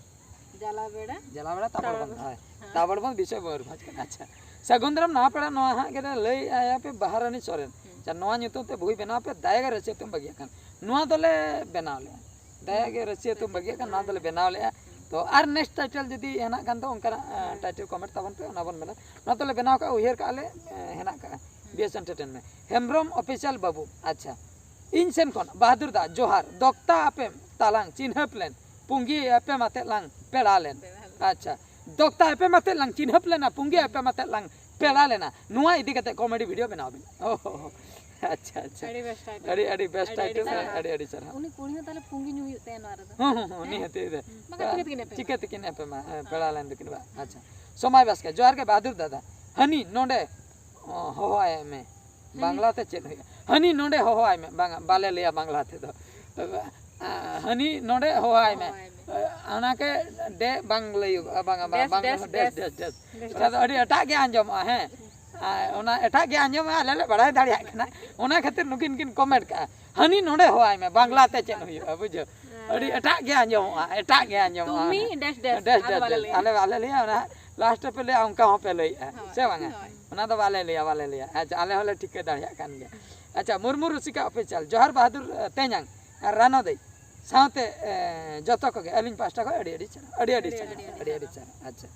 ᱡᱟᱞᱟᱵᱮᱲᱟ᱾ ᱡᱟᱞᱟᱵᱮᱲᱟ ᱛᱟᱯᱚᱲ ᱵᱚᱱᱫᱷ, ᱦᱳᱭ᱾ ᱦᱮᱸ᱾ ᱛᱟᱯᱚᱲ ᱵᱚᱱᱫᱷ ᱵᱤᱥᱚᱭ ᱢᱚᱭᱩᱨᱵᱷᱚᱸᱡᱽ ᱠᱟᱱᱟ᱾ ᱟᱪᱪᱷᱟ, ᱥᱟᱹᱜᱩᱱ ᱫᱟᱨᱟᱢ ᱱᱟᱣᱟ ᱯᱮᱲᱟ, ᱱᱚᱣᱟ ᱦᱟᱸᱜ ᱜᱮ ᱞᱟᱹᱭ ᱟᱭᱟ ᱯᱮ ᱵᱟᱦᱟ ᱨᱟᱱᱤ ᱥᱚᱨᱮᱱ᱾ ᱦᱩᱸ᱾ ᱟᱪᱪᱷᱟ, ᱱᱚᱣᱟ ᱧᱩᱛᱩᱢ ᱛᱮ ᱵᱳᱭ ᱵᱮᱱᱟᱣ ᱯᱮ, ᱫᱟᱭᱟ ᱜᱮ ᱨᱟᱹᱥᱤ ᱟᱹᱛᱩᱢ ᱵᱟᱹᱜᱤᱭᱟᱜ ᱠᱟᱱ᱾ ᱱᱚᱣᱟ ᱫᱚᱞᱮ ᱵᱮᱱᱟᱣ ᱞᱮᱜᱼᱟ, ᱫᱟᱭᱟ ᱜᱮ ᱨᱟᱹᱥᱤ ᱟᱹᱛᱩᱢ ᱵᱟᱹᱜᱤᱭᱟᱜ ᱠᱟᱱ, ᱱᱚᱣᱟ ᱫᱚᱞᱮ ᱵᱮᱱᱟᱣ ᱞᱮᱜᱼᱟ᱾ ᱦᱩᱸ᱾ ᱛᱚ ᱟᱨ ᱱᱮᱠᱥᱴ ᱴᱟᱭᱴᱮᱞ ᱡᱩᱫᱤ ᱦᱮᱱᱟᱜ ᱠᱷᱟᱱ ᱫᱚ ᱚᱱᱠᱟᱱᱟᱜ, ᱮᱸ, ᱦᱩᱸ᱾ ᱴᱟᱭᱴᱮᱞ ᱠᱚᱢᱮᱱᱴ ᱛᱟᱵᱚᱱ ᱯᱮ, ᱚᱱᱟ ᱵᱚᱱ ᱵᱮᱱᱟᱣ᱾ ᱱᱚᱣᱟ ᱫᱚᱞᱮ ᱵᱮᱱᱟᱣ ᱠᱟᱜᱼᱟ, ᱩᱭᱦᱟᱹᱨ ᱠᱟᱜᱼᱟ ᱞᱮ, ᱮᱸ, ᱦᱮᱱᱟᱜ ᱠᱟᱜᱼᱟ᱾ ᱦᱩᱸ᱾ B S entertainment. ᱦᱮᱢᱵᱨᱚᱢ ᱚᱯᱷᱤᱥᱤᱭᱟᱞ ᱵᱟᱹᱵᱩ, ᱟᱪᱪᱷᱟ᱾ ᱤᱧ ᱥᱮᱱ ᱠᱷᱚᱱ ᱵᱟᱦᱟᱫᱩᱨ ᱫᱟ ᱡᱚᱦᱟᱨ, ᱫᱚᱠᱛᱟ ᱟᱯᱮ ᱛᱟᱞᱟᱝ ᱪᱤᱱᱦᱟᱹᱯ ᱞᱮᱱ, ᱯᱩᱸᱜᱤ ᱟᱯᱮ ᱢᱟᱛᱮ ᱞᱟᱝ ᱯᱮᱲᱟ ᱞᱮᱱ᱾ ᱯᱮᱲᱟ ᱞᱮᱱ᱾ ᱟᱪᱪᱷᱟ, ᱫᱚᱠᱛᱟ ᱟᱯᱮ ᱢᱟᱛᱮ ᱞᱟᱝ ᱪᱤᱱᱦᱟᱹᱯ ᱞᱮᱱᱟ, ᱯᱩᱸᱜᱤ ᱟᱯᱮ ᱢᱟᱛᱮ ᱞᱟᱝ ᱯᱮᱲᱟ ᱞᱮᱱᱟ᱾ ᱱᱚᱣᱟ ᱤᱫᱤ ᱠᱟᱛᱮ ᱠᱚᱢᱮᱰᱤ ᱵᱷᱤᱰᱤᱭᱳ ᱵᱮᱱᱟᱣ ᱵᱤᱱ᱾ ᱚᱦᱚ᱾ ᱟᱪᱪᱷᱟ, ᱟᱪᱪᱷᱟ᱾ ᱟᱹᱰᱤ ᱵᱮᱥ title᱾ ᱟᱹᱰᱤ, ᱟᱹᱰᱤ ᱵᱮᱥ title, ᱟᱹᱰᱤ ᱟᱹᱰᱤ ᱟᱹᱰᱤ ᱥᱟᱨᱦᱟᱣ᱾ ᱩᱱᱤ ᱠᱩᱲᱤ ᱦᱚᱸ ᱛᱟᱦᱞᱮ ᱯᱩᱸᱜᱤ ᱧᱩ ᱦᱩᱭᱩᱜ ᱛᱟᱭᱟ ᱱᱚᱣᱟ ᱨᱮᱫᱚ᱾ ᱦᱩᱸ, ᱦᱩᱸ, ᱦᱩᱸ, ᱱᱤᱦᱟᱹᱛᱤ᱾ ᱵᱟᱠᱷᱟᱱ ᱪᱤᱠᱟᱹ ᱛᱮᱠᱤᱱ ᱮᱯᱮᱢᱟ? ᱪᱤᱠᱟᱹ ᱛᱮᱠᱤᱱ ᱮᱯᱮᱢᱟ? ᱦᱮᱸ, ᱯᱮᱲᱟ ᱞᱮᱱ ᱫᱚᱠᱤᱱ ᱵᱟᱝ᱾ ᱟᱪᱪᱷᱟ᱾ ᱥᱚᱢᱟᱭ ᱵᱟᱥᱠᱮ, ᱡᱚᱦᱟᱨ ᱜᱮ ᱵᱟᱦᱟᱫᱩᱨ ᱫᱟᱫᱟ᱾ ᱦᱟᱹᱱᱤ ᱱᱚᱰᱮ, ᱚ, ᱦᱚᱦᱚᱣᱟᱭ ᱢᱮ᱾ ᱦᱟᱹᱱᱤ᱾ ᱵᱟᱝᱞᱟ ᱛᱮ ᱪᱮᱫ ᱦᱩᱭᱩᱜᱼᱟ? ᱦᱟᱹᱱᱤ ᱱᱚᱰᱮ ᱦᱚᱦᱚᱣᱟᱭ ᱢᱮ᱾ ᱵᱟᱝᱟ, ᱵᱟᱞᱮ ᱞᱟᱹᱭᱟ ᱵᱟᱝᱞᱟ ᱛᱮᱫᱚ᱾ ᱟ, ᱦᱟᱹᱱᱤ ᱱᱚᱰᱮ ᱦᱚᱦᱚᱣᱟᱭ ᱢᱮ᱾ ᱦᱚᱦᱚᱣᱟᱭ ᱢᱮ᱾ ᱚᱱᱟ ᱜᱮ ᱰᱮ ᱵᱟᱝ ᱞᱟᱹᱭᱚᱜᱼᱟ, ᱵᱟᱝᱟ, ᱵᱟᱝᱟ, ᱰᱮᱥ, ᱵᱟᱝ, ᱰᱮᱥ, ᱰᱮᱥ, ᱰᱮᱥ᱾ ᱰᱮᱥ, ᱰᱮᱥ᱾ ᱰᱮᱥ, ᱚᱱᱟ ᱫᱚ ᱰᱮᱥ᱾ ᱟᱹᱰᱤ ᱮᱴᱟᱜ ᱜᱮ ᱟᱸᱡᱚᱢᱚᱜᱼᱟ, ᱦᱮᱸ᱾ ᱟᱨ ᱚᱱᱟ ᱮᱴᱟᱜ ᱜᱮ ᱟᱸᱡᱚᱢᱚᱜᱼᱟ, ᱟᱞᱮ ᱞᱮ ᱵᱟᱲᱟᱭ ᱫᱟᱲᱮᱭᱟᱜ ᱠᱟᱱᱟ᱾ ᱚᱱᱟ ᱠᱷᱟᱹᱛᱤᱨ ᱱᱩᱠᱤᱱ ᱠᱤᱱ comment ᱠᱟᱜᱼᱟ, "ᱦᱟᱹᱱᱤ ᱱᱚᱰᱮ ᱦᱚᱦᱚᱣᱟᱭ ᱢᱮ, ᱵᱟᱝᱞᱟ ᱛᱮ ᱪᱮᱫ ᱦᱩᱭᱩᱜᱼᱟ?" ᱵᱩᱡᱷᱟᱹᱣ? ᱦᱮᱸ᱾ ᱟᱹᱰᱤ ᱮᱴᱟᱜ ᱜᱮ ᱟᱸᱡᱚᱢᱚᱜᱼᱟ, ᱮᱴᱟᱜ ᱜᱮ ᱟᱸᱡᱚᱢᱚᱜᱼᱟ᱾ ᱛᱩᱢᱤ ᱰᱮᱥ, ᱰᱮᱥ, ᱰᱮᱥ, ᱟᱫᱚ ᱰᱮᱥ, ᱵᱟᱞᱮ ᱰᱮᱥ᱾ ᱞᱟᱹᱭᱟ᱾ ᱟᱞᱮ ᱵᱟᱞᱮ ᱞᱟᱹᱭᱟ, ᱚᱱᱟ last ᱨᱮᱯᱮ ᱞᱟᱹᱭᱟ, ᱚᱱᱠᱟ ᱦᱚᱸᱯᱮ ᱞᱟᱹᱭᱮᱜᱼᱟ᱾ ᱦᱳᱭ, ᱥᱮ ᱵᱟᱝᱟ? ᱦᱳᱭ᱾ ᱚᱱᱟ ᱫᱚ ᱵᱟᱞᱮ ᱞᱟᱹᱭᱟ, ᱵᱟᱞᱮ ᱞᱟᱹᱭᱟ᱾ ᱟᱪᱪᱷᱟ, ᱟᱞᱮ ᱦᱚᱸᱞᱮ ᱴᱷᱤᱠᱟᱹ ᱫᱟᱲᱮᱭᱟᱜ ᱠᱟᱱ ᱜᱮᱭᱟ᱾ ᱟᱪᱪᱷᱟ, ᱢᱩᱨᱢᱩ ᱨᱩᱥᱤᱠᱟ official, ᱡᱚᱦᱟᱨ ᱵᱟᱦᱟᱫᱩᱨ, ᱮ, ᱛᱮᱧᱟᱝ ᱟᱨ ᱨᱟᱱᱚ ᱫᱟᱹᱭ᱾ ᱥᱟᱶᱛᱮ, ᱮ, ᱡᱚᱛᱚ ᱠᱚᱜᱮ ᱟᱹᱞᱤᱧ ᱯᱟᱦᱴᱟ ᱠᱷᱚᱱ ᱟᱹᱰᱤ ᱟᱹᱰᱤ ᱥᱟᱨᱦᱟᱣ, ᱟᱹᱰᱤ ᱟᱹᱰᱤ ᱟᱹᱰᱤ ᱥᱟᱨᱦᱟᱣ, ᱟᱹᱰᱤ ᱟᱹᱰᱤ ᱟᱹᱰᱤ ᱥᱟᱨᱦᱟᱣ᱾ ᱟᱪᱪᱷᱟ,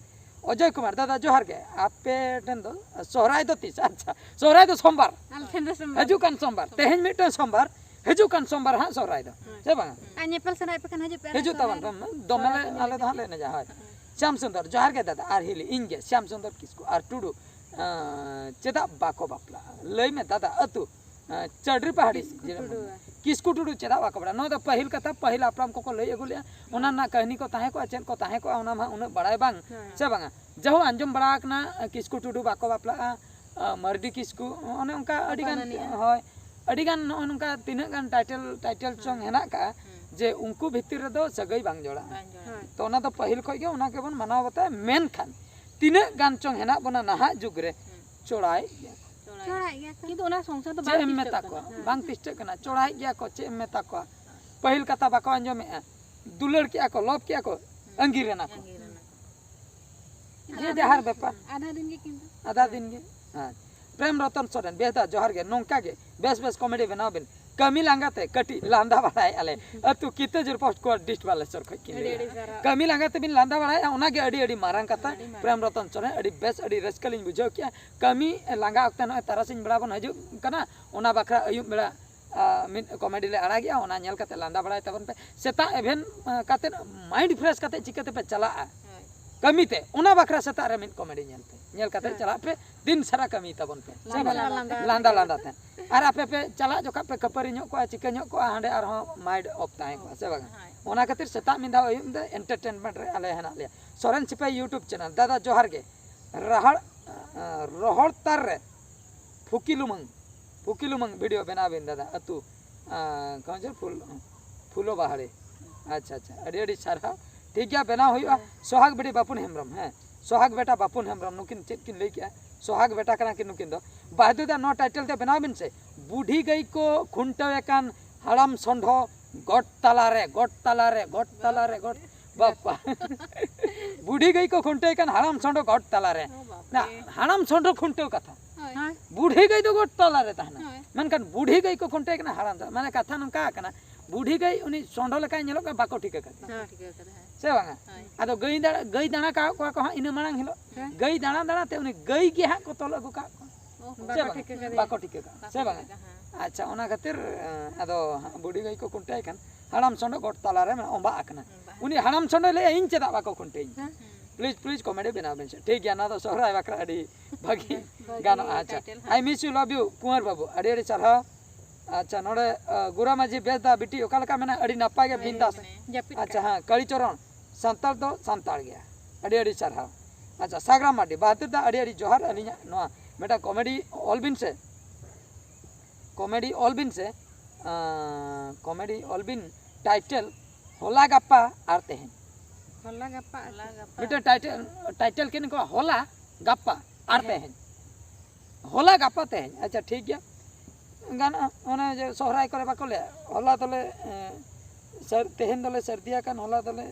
ᱚᱡᱚᱭ ᱠᱩᱢᱟᱨ, ᱫᱟᱫᱟ ᱡᱚᱦᱟᱨ ᱜᱮ᱾ ᱟᱯᱮ ᱴᱷᱮᱱ ᱫᱚ ᱥᱚᱦᱨᱟᱭ ᱫᱚ ᱛᱤᱥ? ᱟᱪᱪᱷᱟ, ᱥᱚᱦᱨᱟᱭ ᱫᱚ ᱥᱳᱢᱵᱟᱨ᱾ ᱟᱞᱮ ᱴᱷᱮᱱ ᱫᱚ ᱥᱳᱢᱵᱟᱨ᱾ ᱦᱤᱡᱩᱜ ᱠᱟᱱ ᱥᱳᱢᱵᱟᱨ, ᱛᱮᱦᱮᱧ ᱢᱤᱫᱴᱟᱝ ᱥᱳᱢᱵᱟᱨ, ᱦᱤᱡᱩᱜ ᱠᱟᱱ ᱥᱳᱢᱵᱟᱨ ᱦᱟᱸᱜ ᱥᱚᱦᱨᱟᱭ ᱫᱚ, ᱦᱮᱸ᱾ ᱥᱮ ᱵᱟᱝᱟ? ᱟᱨ ᱧᱮᱯᱮᱞ ᱥᱟᱱᱟᱭᱮᱫ ᱯᱮ ᱠᱷᱟᱱ ᱦᱤᱡᱩᱜ ᱯᱮ, ᱟᱞᱮ ᱦᱤᱡᱩᱜ ᱥᱚᱦᱨᱟᱭ ᱛᱟᱵᱚᱱ ᱨᱮ᱾ ᱯᱮ, ᱫᱚᱢᱮ ᱞᱮ, ᱥᱚᱦᱨᱟᱭ ᱟᱞᱮ ᱫᱚ ᱦᱟᱸᱜ ᱞᱮ ᱮᱱᱮᱡᱟ, ᱦᱳᱭ᱾ ᱦᱮᱸ᱾ ᱥᱭᱟᱢ ᱥᱩᱱᱫᱚᱨ, ᱡᱚᱦᱟᱨ ᱜᱮ ᱫᱟᱫᱟ ᱟᱨ ᱦᱤᱞᱤ, ᱤᱧ ᱜᱮ ᱥᱭᱟᱢ ᱥᱩᱱᱫᱚᱨ ᱠᱤᱥᱠᱩ ᱟᱨ ᱴᱩᱰᱩ, ᱟᱸ, ᱪᱮᱫᱟᱜ ᱵᱟᱠᱚ ᱵᱟᱯᱞᱟᱜᱼᱟ? ᱞᱟᱹᱭ ᱢᱮ ᱫᱟᱫᱟ, ᱟᱹᱛᱩ, ᱟᱸ, ᱪᱟᱹᱰᱨᱤ ᱯᱟᱦᱟᱲᱤ, ᱠᱤᱥᱠᱩ ᱡᱮ-, ᱴᱩᱰᱩ᱾ ᱠᱤᱥᱠᱩ ᱴᱩᱰᱩ ᱪᱮᱫᱟᱜ ᱵᱟᱠᱚ ᱵᱟᱯᱞᱟᱜᱼᱟ? ᱱᱚᱣᱟ ᱫᱚ ᱯᱟᱹᱦᱤᱞ ᱠᱟᱛᱷᱟ, ᱯᱟᱹᱦᱤᱞ ᱦᱟᱯᱲᱟᱢ ᱠᱚᱠᱚ ᱞᱟᱹᱭ ᱟᱹᱜᱩ ᱞᱮᱜᱼᱟ, ᱚᱱᱟ ᱨᱮᱱᱟᱜ ᱠᱟᱹᱦᱱᱤ ᱠᱚ ᱛᱟᱦᱮᱸ ᱠᱚᱜᱼᱟ, ᱪᱮᱫ ᱠᱚ ᱛᱟᱦᱮᱸ ᱠᱚᱜᱼᱟ, ᱚᱱᱟ ᱢᱟ ᱩᱱᱟᱹᱜ ᱵᱟᱲᱟᱭ ᱵᱟᱝ, ᱦᱮᱸ᱾ ᱥᱮ ᱵᱟᱝᱟ? ᱡᱟᱦᱳ, ᱟᱸᱡᱚᱢ ᱵᱟᱲᱟ ᱟᱠᱟᱱᱟ, ᱠᱤᱥᱠᱩ ᱴᱩᱰᱩ ᱵᱟᱠᱚ ᱵᱟᱯᱞᱟᱜᱼᱟ, ᱟᱸ, ᱢᱟᱨᱰᱤ ᱠᱤᱥᱠᱩ, ᱚᱱᱮ ᱚᱱᱠᱟ ᱟᱹᱰᱤ ᱜᱟᱱ, ᱦᱟᱯᱟᱱ ᱟᱹᱱᱤᱡ᱾ ᱦᱳᱭ, ᱟᱹᱰᱤ ᱜᱟᱱ ᱱᱚᱜᱼᱚ ᱱᱚᱝᱠᱟ ᱛᱤᱱᱟᱹᱜ ᱜᱟᱱ title, title ᱦᱮᱸ᱾ song ᱦᱮᱱᱟᱜ ᱠᱟᱜᱼᱟ, ᱦᱮᱸ᱾ ᱡᱮ ᱩᱱᱠᱩ ᱵᱷᱤᱛᱤᱨ ᱨᱮᱫᱚ ᱥᱟᱹᱜᱟᱹᱭ ᱵᱟᱝ ᱡᱚᱲᱟᱜᱼᱟ᱾ ᱵᱟᱝ ᱡᱚᱲᱟᱜᱼᱟ᱾ ᱦᱳᱭ᱾ ᱛᱚ ᱚᱱᱟ ᱫᱚ ᱯᱟᱹᱦᱤᱞ ᱠᱷᱚᱡ ᱜᱮ ᱚᱱᱟ ᱜᱮᱵᱚᱱ ᱢᱟᱱᱟᱣ ᱵᱟᱛᱟᱣᱟ, ᱢᱮᱱᱠᱷᱟᱱ ᱛᱤᱱᱟᱹᱜ ᱜᱟᱱ ᱪᱚᱝ ᱦᱮᱱᱟᱜ ᱵᱚᱱᱟ ᱱᱟᱦᱟᱜ ᱡᱩᱜᱽ ᱨᱮ, ᱦᱩᱸ᱾ ᱪᱚᱲᱟᱭᱮᱫ ᱜᱮᱭᱟ ᱠᱚ᱾ ᱪᱚᱲᱟᱭᱮᱫ ᱜᱮᱭᱟ ᱠᱚ᱾ ᱠᱤᱱᱛᱩ ᱚᱱᱟ ᱥᱚᱝᱥᱟᱨ ᱫᱚ ᱪᱮᱫ ᱵᱟᱝ ᱮᱢ ᱛᱤᱥᱴᱟᱹᱜ ᱢᱮᱛᱟ ᱠᱟᱱᱟ᱾ ᱠᱚᱣᱟ? ᱦᱮᱸ᱾ ᱵᱟᱝ ᱛᱤᱥᱴᱟᱹᱜ ᱠᱟᱱᱟ, ᱪᱚᱲᱟᱭᱮᱫ ᱜᱮᱭᱟ ᱠᱚ, ᱪᱮᱫ ᱮᱢ ᱢᱮᱛᱟ ᱠᱚᱣᱟ? ᱯᱟᱹᱦᱤᱞ ᱠᱟᱛᱷᱟ ᱵᱟᱠᱚ ᱟᱸᱡᱚᱢᱮᱫᱼᱟ, ᱫᱩᱞᱟᱹᱲ ᱠᱮᱜᱼᱟ ᱠᱚ, love ᱠᱮᱜᱼᱟ ᱠᱚ, ᱦᱩᱸ᱾ ᱟᱸᱜᱤᱨ ᱮᱱᱟ ᱠᱚ᱾ ᱟᱸᱜᱤᱨ ᱮᱱᱟ ᱠᱚ᱾ ᱡᱮ ᱡᱟᱦᱟᱨ ᱵᱮᱯᱟᱨ᱾ ᱟᱫᱷᱟ ᱫᱤᱱ ᱜᱮ ᱠᱤᱱᱛᱩ᱾ ᱟᱫᱷᱟ ᱫᱤᱱ ᱜᱮ᱾ ᱦᱮᱸ᱾ ᱯᱨᱮᱢ ᱨᱚᱛᱚᱱ ᱥᱚᱨᱮᱱ, ᱵᱮᱥᱫᱟ ᱡᱚᱦᱟᱨ ᱜᱮ, ᱱᱚᱝᱠᱟ ᱜᱮ ᱵᱮᱥ ᱵᱮᱥ comedy ᱵᱮᱱᱟᱣ ᱵᱮᱱ᱾ ᱠᱟᱹᱢᱤ ᱞᱟᱸᱜᱟ ᱛᱮ ᱠᱟᱹᱴᱤᱡ ᱞᱟᱸᱫᱟ ᱵᱟᱲᱟᱭᱮᱫᱼᱟ ᱞᱮ᱾ ᱟᱹᱛᱩ ᱠᱤᱛᱟᱹ ᱡᱳᱨ post ᱠᱚ ᱰᱤᱥᱴ ᱵᱟᱞᱮᱥᱚᱨ ᱠᱷᱚᱡ ᱠᱤᱱ ᱟᱹᱰᱤ ᱞᱟᱹᱭᱟ᱾ ᱟᱹᱰᱤ ᱥᱟᱨᱦᱟᱣ᱾ ᱠᱟᱹᱢᱤ ᱞᱟᱸᱜᱟ ᱛᱮᱵᱤᱱ ᱞᱟᱸᱫᱟ ᱵᱟᱲᱟᱭᱮᱫᱼᱟ, ᱚᱱᱟᱜᱮ ᱟᱹᱰᱤ ᱟᱹᱰᱤ ᱢᱟᱨᱟᱝ ᱠᱟᱛᱷᱟ᱾ ᱟᱹᱰᱤ ᱢᱟᱨᱟᱝ᱾ ᱯᱨᱮᱢ ᱨᱚᱛᱚᱱ ᱥᱚᱨᱮᱱ, ᱟᱹᱰᱤ ᱵᱮᱥ, ᱟᱹᱰᱤ ᱨᱟᱹᱥᱠᱟᱹ ᱞᱤᱧ ᱵᱩᱡᱷᱟᱹᱣ ᱠᱮᱜᱼᱟ᱾ ᱠᱟᱹᱢᱤ ᱞᱟᱸᱜᱟ ᱚᱠᱛᱮ ᱱᱚᱜᱼᱚᱭ ᱛᱟᱨᱟᱥᱤᱧ ᱵᱮᱲᱟ ᱵᱚᱱ ᱦᱤᱡᱩᱜ ᱠᱟᱱᱟ, ᱚᱱᱟ ᱵᱟᱠᱷᱨᱟ ᱟᱹᱭᱩᱵ ᱵᱮᱲᱟ, ᱟ, ᱢᱤᱫ comedy ᱞᱮ ᱟᱲᱟᱜᱮᱜᱼᱟ, ᱚᱱᱟ ᱧᱮᱞ ᱠᱟᱛᱮ ᱞᱟᱸᱫᱟ ᱵᱟᱲᱟᱭ ᱛᱟᱵᱚᱱ ᱯᱮ᱾ ᱥᱮᱛᱟᱜ ᱮᱵᱷᱮᱱ, ᱟ, ᱠᱟᱛᱮ mind fresh ᱠᱟᱛᱮ ᱪᱤᱠᱟᱹ ᱛᱮᱯᱮ ᱪᱟᱞᱟᱜᱼᱟ? ᱦᱳᱭ᱾ ᱠᱟᱹᱢᱤ ᱛᱮ, ᱚᱱᱟ ᱵᱟᱠᱷᱨᱟ ᱥᱮᱛᱟᱜ ᱨᱮ ᱢᱤᱫ ᱠᱚᱢᱮᱰᱤ ᱧᱮᱞ ᱯᱮ, ᱧᱮᱞ ᱠᱟᱛᱮ ᱦᱮᱸ᱾ ᱪᱟᱞᱟᱜ ᱯᱮ, ᱫᱤᱱ ᱥᱟᱨᱟ ᱠᱟᱹᱢᱤ ᱛᱟᱵᱚᱱ ᱯᱮ᱾ ᱥᱮ ᱞᱟᱸᱫᱟ ᱵᱟᱝᱟ? ᱞᱟᱸᱫᱟ᱾ ᱞᱟᱸᱫᱟ ᱞᱟᱸᱫᱟ ᱛᱮ᱾ ᱟᱨ ᱟᱯᱮ ᱯᱮ ᱪᱟᱞᱟᱜ ᱡᱚᱠᱷᱟᱜ ᱯᱮ ᱠᱷᱟᱹᱯᱟᱹᱨᱤ ᱧᱚᱜ ᱠᱚᱜᱼᱟ, ᱪᱤᱠᱟᱹ ᱧᱚᱜ ᱠᱚᱜᱼᱟ, ᱦᱟᱸᱰᱮ ᱟᱨᱦᱚᱸ ᱢᱟᱭᱤᱱᱰ ᱚᱯᱷ ᱛᱟᱦᱮᱸ ᱠᱚᱜᱼᱟ, ᱥᱮ ᱵᱟᱝᱟ? ᱦᱳᱭ᱾ ᱚᱱᱟ ᱠᱷᱟᱹᱛᱤᱨ ᱥᱮᱛᱟᱜ ᱢᱤᱫ ᱫᱷᱟᱣ ᱟᱹᱭᱩᱵ ᱫᱚ ᱮᱱᱴᱟᱨᱴᱮᱱᱢᱮᱱᱴ ᱨᱮ ᱟᱞᱮ ᱦᱮᱱᱟᱜ ᱞᱮᱭᱟ᱾ ᱥᱚᱨᱮᱱ ᱥᱤᱯᱟᱹᱦᱤ YouTube ᱪᱮᱱᱮᱞ, ᱫᱟᱫᱟ ᱡᱚᱦᱟᱨ ᱜᱮ᱾ ᱨᱟᱦᱟᱲ, ᱟᱸ, ᱨᱚᱦᱚᱲ ᱛᱟᱨ ᱨᱮ ᱯᱷᱩᱠᱤ ᱞᱩᱢᱟᱹᱝ, ᱯᱷᱩᱠᱤ ᱞᱩᱢᱟᱹᱝ ᱵᱷᱤᱰᱤᱭᱳ ᱵᱮᱱᱟᱣ ᱵᱤᱱ ᱫᱟᱫᱟ, ᱟᱹᱛᱩ, ᱟᱸ, ᱠᱚᱸᱡᱚ ᱯᱷᱩᱞ, ᱯᱷᱩᱞᱳ ᱵᱟᱦᱟᱲᱤ᱾ ᱟᱪᱪᱷᱟ, ᱟᱪᱪᱷᱟ, ᱟᱹᱰᱤ ᱟᱹᱰᱤ ᱥᱟᱨᱦᱟᱣ᱾ ᱴᱷᱤᱠ ᱜᱮᱭᱟ, ᱵᱮᱱᱟᱣ ᱦᱩᱭᱩᱜᱼᱟ᱾ ᱦᱮᱸ᱾ ᱥᱚᱦᱟᱜᱽ ᱵᱤᱴᱤ ᱵᱟᱯᱩᱱ ᱦᱮᱢᱵᱨᱚᱢ, ᱦᱮᱸ, ᱥᱚᱦᱟᱜᱽ ᱵᱮᱴᱟ ᱵᱟᱯᱩᱱ ᱦᱮᱢᱵᱨᱚᱢ, ᱱᱩᱠᱤᱱ ᱪᱮᱫ ᱠᱤᱱ ᱞᱟᱹᱭ ᱠᱮᱜᱼᱟ? ᱥᱚᱦᱟᱜᱽ ᱵᱮᱴᱟ ᱠᱟᱱᱟ ᱠᱤᱱ ᱱᱩᱠᱤᱱ ᱫᱚ᱾ ᱵᱟᱹᱦᱫᱩᱫᱟ, ᱱᱚᱣᱟ ᱴᱟᱭᱴᱮᱞ ᱛᱮ ᱵᱮᱱᱟᱣ ᱵᱤᱱ ᱥᱮ, ᱵᱩᱰᱷᱤ ᱜᱟᱹᱭ ᱠᱚ ᱠᱷᱩᱱᱴᱟᱹᱣ ᱮ ᱠᱟᱱ ᱦᱟᱲᱟᱢ ᱥᱚᱸᱰᱷᱚ ᱜᱚᱴ ᱛᱟᱞᱟᱨᱮ, ᱜᱚᱴ ᱛᱟᱞᱟᱨᱮ, ᱜᱚᱴ ᱛᱟᱞᱟᱨᱮ, ᱜᱚᱴ, ᱵᱟᱯᱟ᱾ ᱵᱩᱰᱷᱤ ᱜᱟᱹᱭ ᱠᱚ ᱠᱷᱩᱱᱴᱟᱹᱣ ᱮ ᱠᱟᱱ ᱦᱟᱲᱟᱢ ᱥᱚᱸᱰᱷᱚ ᱜᱚᱴ ᱛᱟᱞᱟᱨᱮ᱾ ᱚ ᱵᱟᱯ ᱱᱟ, ᱨᱮ᱾ ᱦᱟᱲᱟᱢ ᱥᱚᱸᱰᱷᱚ ᱠᱷᱩᱱᱴᱟᱹᱣ ᱠᱟᱛᱷᱟ᱾ ᱦᱳᱭ᱾ ᱦᱳᱭ᱾ ᱵᱩᱰᱷᱤ ᱜᱟᱹᱭ ᱫᱚ ᱜᱚᱴ ᱛᱟᱞᱟᱨᱮ ᱛᱟᱦᱮᱱᱟ᱾ ᱦᱳᱭ᱾ ᱢᱮᱱᱠᱷᱟᱱ ᱵᱩᱰᱷᱤ ᱜᱟᱹᱭ ᱠᱚ ᱠᱷᱩᱱᱴᱟᱹᱣ ᱮ ᱠᱟᱱᱟ ᱦᱟᱲᱟᱢ ᱥᱚᱸᱰᱷᱚ᱾ ᱢᱟᱱᱮ ᱠᱟᱛᱷᱟ ᱱᱚᱝᱠᱟ ᱠᱟᱱᱟ, ᱵᱩᱰᱷᱤ ᱜᱟᱹᱭ ᱩᱱᱤ ᱥᱚᱸᱰᱷᱚ ᱞᱮᱠᱟᱭ ᱧᱮᱞᱚᱜ ᱠᱟᱱᱟ, ᱵᱟᱠᱚ ᱴᱷᱤᱠᱟᱹ ᱠᱟᱫᱮᱭᱟ᱾ ᱦᱳᱭ᱾ ᱥᱮ ᱵᱟᱝᱟ? ᱦᱳᱭ᱾ ᱟᱫᱚ ᱜᱟᱹᱭ ᱫᱟᱬᱟ, ᱜᱟᱹᱭ ᱫᱟᱬᱟ ᱠᱟᱜ ᱠᱚᱣᱟ ᱠᱚ ᱦᱟᱸᱜ ᱤᱱᱟᱹ ᱢᱟᱲᱟᱝ ᱦᱤᱞᱳᱜ᱾ ᱦᱮᱸ᱾ ᱜᱟᱹᱭ ᱫᱟᱬᱟ ᱫᱟᱬᱟ ᱛᱮ ᱩᱱᱤ ᱜᱟᱹᱭ ᱜᱮ ᱦᱟᱸᱜ ᱠᱚ ᱛᱚᱞ ᱟᱹᱜᱩ ᱠᱟᱜ ᱠᱚᱣᱟ᱾ ᱚ᱾ ᱥᱮ ᱵᱟᱠᱚ ᱵᱟᱝᱟ? ᱴᱷᱤᱠᱟᱹ ᱠᱟᱫᱮᱭᱟ᱾ ᱵᱟᱠᱚ ᱴᱷᱤᱠᱟᱹ ᱠᱟᱜᱼᱟ᱾ ᱵᱟᱠᱚ ᱥᱮ ᱵᱟᱝᱟ? ᱴᱷᱤᱠᱟᱹ ᱠᱟᱜᱼᱟ, ᱦᱮᱸ᱾ ᱟᱪᱪᱷᱟ, ᱚᱱᱟ ᱠᱷᱟᱹᱛᱤᱨ, ᱮᱸ, ᱟᱫᱚ ᱦᱟᱸᱜ ᱵᱩᱰᱷᱤ ᱜᱟᱹᱭ ᱠᱚ ᱠᱷᱩᱱᱴᱟᱹᱣ ᱠᱷᱟᱱ ᱦᱟᱲᱟᱢ ᱥᱚᱸᱰᱷᱚ ᱜᱚᱴ ᱛᱟᱞᱟᱨᱮ ᱚᱸᱵᱟᱜ ᱟᱠᱟᱱᱟ᱾ ᱚᱸᱵᱟᱜ ᱩᱱᱤ ᱟᱠᱟᱱᱟ᱾ ᱦᱟᱲᱟᱢ ᱥᱚᱸᱰᱷᱚᱭ ᱞᱟᱹᱭᱟ, "ᱤᱧ ᱪᱮᱫᱟᱜ ᱵᱟᱠᱚ ᱠᱷᱩᱱᱴᱟᱹᱣᱤᱧ?" ᱦᱮᱸ᱾ ᱦᱩᱸ᱾ Please, please comedy ᱵᱮᱱᱟᱣ ᱵᱮᱱ ᱥᱮ᱾ ᱴᱷᱤᱠ ᱜᱮᱭᱟ, ᱱᱚᱣᱟ ᱫᱚ ᱥᱚᱦᱨᱟᱭ ᱵᱟᱠᱷᱨᱟ ᱟᱹᱰᱤ ᱵᱷᱟᱹᱜᱤ ᱵᱷᱟᱹᱜᱤ ᱜᱟᱱᱚᱜᱼᱟ᱾ ᱟᱪᱪᱷᱟ, title ᱦᱚᱸ᱾ I miss you, love you, ᱠᱩᱸᱣᱟᱨ ᱵᱟᱹᱵᱩ, ᱟᱹᱰᱤ ᱟᱹᱰᱤ ᱥᱟᱨᱦᱟᱣ᱾ ᱟᱪᱪᱷᱟ, ᱱᱚᱰᱮ, ᱟ, ᱜᱩᱨᱟ ᱢᱟᱹᱡᱷᱤ ᱵᱮᱥ ᱫᱟ ᱵᱤᱴᱤ ᱚᱠᱟ ᱞᱮᱠᱟ ᱢᱮᱱᱟᱜᱼᱟ? ᱟᱹᱰᱤ ᱱᱟᱯᱟᱭ ᱜᱮ, ᱟᱹᱰᱤ ᱵᱤᱱᱫᱟᱥ᱾ ᱢᱟᱱᱮ ᱡᱟᱹᱯᱤᱫ ᱟᱪᱪᱷᱟ, ᱠᱟᱜ᱾ ᱦᱮᱸ, ᱠᱟᱲᱤ ᱪᱚᱨᱚᱱ, ᱥᱟᱱᱛᱟᱲ ᱫᱚ ᱥᱟᱱᱛᱟᱲ ᱜᱮᱭᱟ᱾ ᱟᱹᱰᱤ ᱟᱹᱰᱤ ᱥᱟᱨᱦᱟᱣ᱾ ᱟᱪᱪᱷᱟ, ᱥᱟᱜᱽᱨᱟᱢ ᱢᱟᱨᱰᱤ, ᱵᱟᱦᱟᱫᱩᱨ ᱫᱟ, ᱟᱹᱰᱤ ᱟᱹᱰᱤ ᱡᱚᱦᱟᱨ᱾ ᱟᱹᱞᱤᱧᱟᱜ ᱱᱚᱣᱟ ᱢᱤᱫᱴᱟᱝ ᱠᱚᱢᱮᱰᱤ ᱚᱞ ᱵᱤᱱ ᱥᱮ, ᱠᱚᱢᱮᱰᱤ ᱚᱞ ᱵᱤᱱ ᱥᱮ, ᱟᱸ, ᱠᱚᱢᱮᱰᱤ ᱚᱞ ᱵᱤᱱ, ᱴᱟᱭᱴᱮᱞ ᱦᱚᱞᱟ ᱜᱟᱯᱟ ᱟᱨ ᱛᱮᱦᱮᱧ᱾ ᱦᱚᱞᱟ ᱜᱟᱯᱟ ᱟᱨ ᱦᱚᱞᱟ ᱛᱮᱦᱮᱧ᱾ ᱜᱟᱯᱟ᱾ ᱢᱤᱫᱴᱟᱝ ᱴᱟᱭᱴᱮᱞ, ᱴᱟᱭᱴᱮᱞ ᱠᱮᱱ ᱠᱚ ᱦᱚᱞᱟ ᱜᱟᱯᱟ ᱟᱨ ᱦᱮᱸ᱾ ᱛᱮᱦᱮᱧ᱾ ᱦᱚᱞᱟ ᱜᱟᱯᱟ ᱛᱮᱦᱮᱧ, ᱟᱪᱪᱷᱟ, ᱴᱷᱤᱠ ᱜᱮᱭᱟ, ᱜᱟᱱᱚᱜᱼᱟ᱾ ᱚᱱᱮ ᱡᱮ ᱥᱚᱦᱨᱟᱭ ᱠᱚᱨᱮ ᱵᱟᱠᱚ ᱞᱟᱹᱭᱟ, ᱦᱚᱞᱟ ᱫᱚᱞᱮ, ᱮᱸ, ᱥᱟᱹᱨ-, ᱛᱮᱦᱮᱧ ᱫᱚᱞᱮ ᱥᱟᱹᱨᱫᱤ ᱟᱠᱟᱱ, ᱦᱚᱞᱟ ᱫᱚᱞᱮ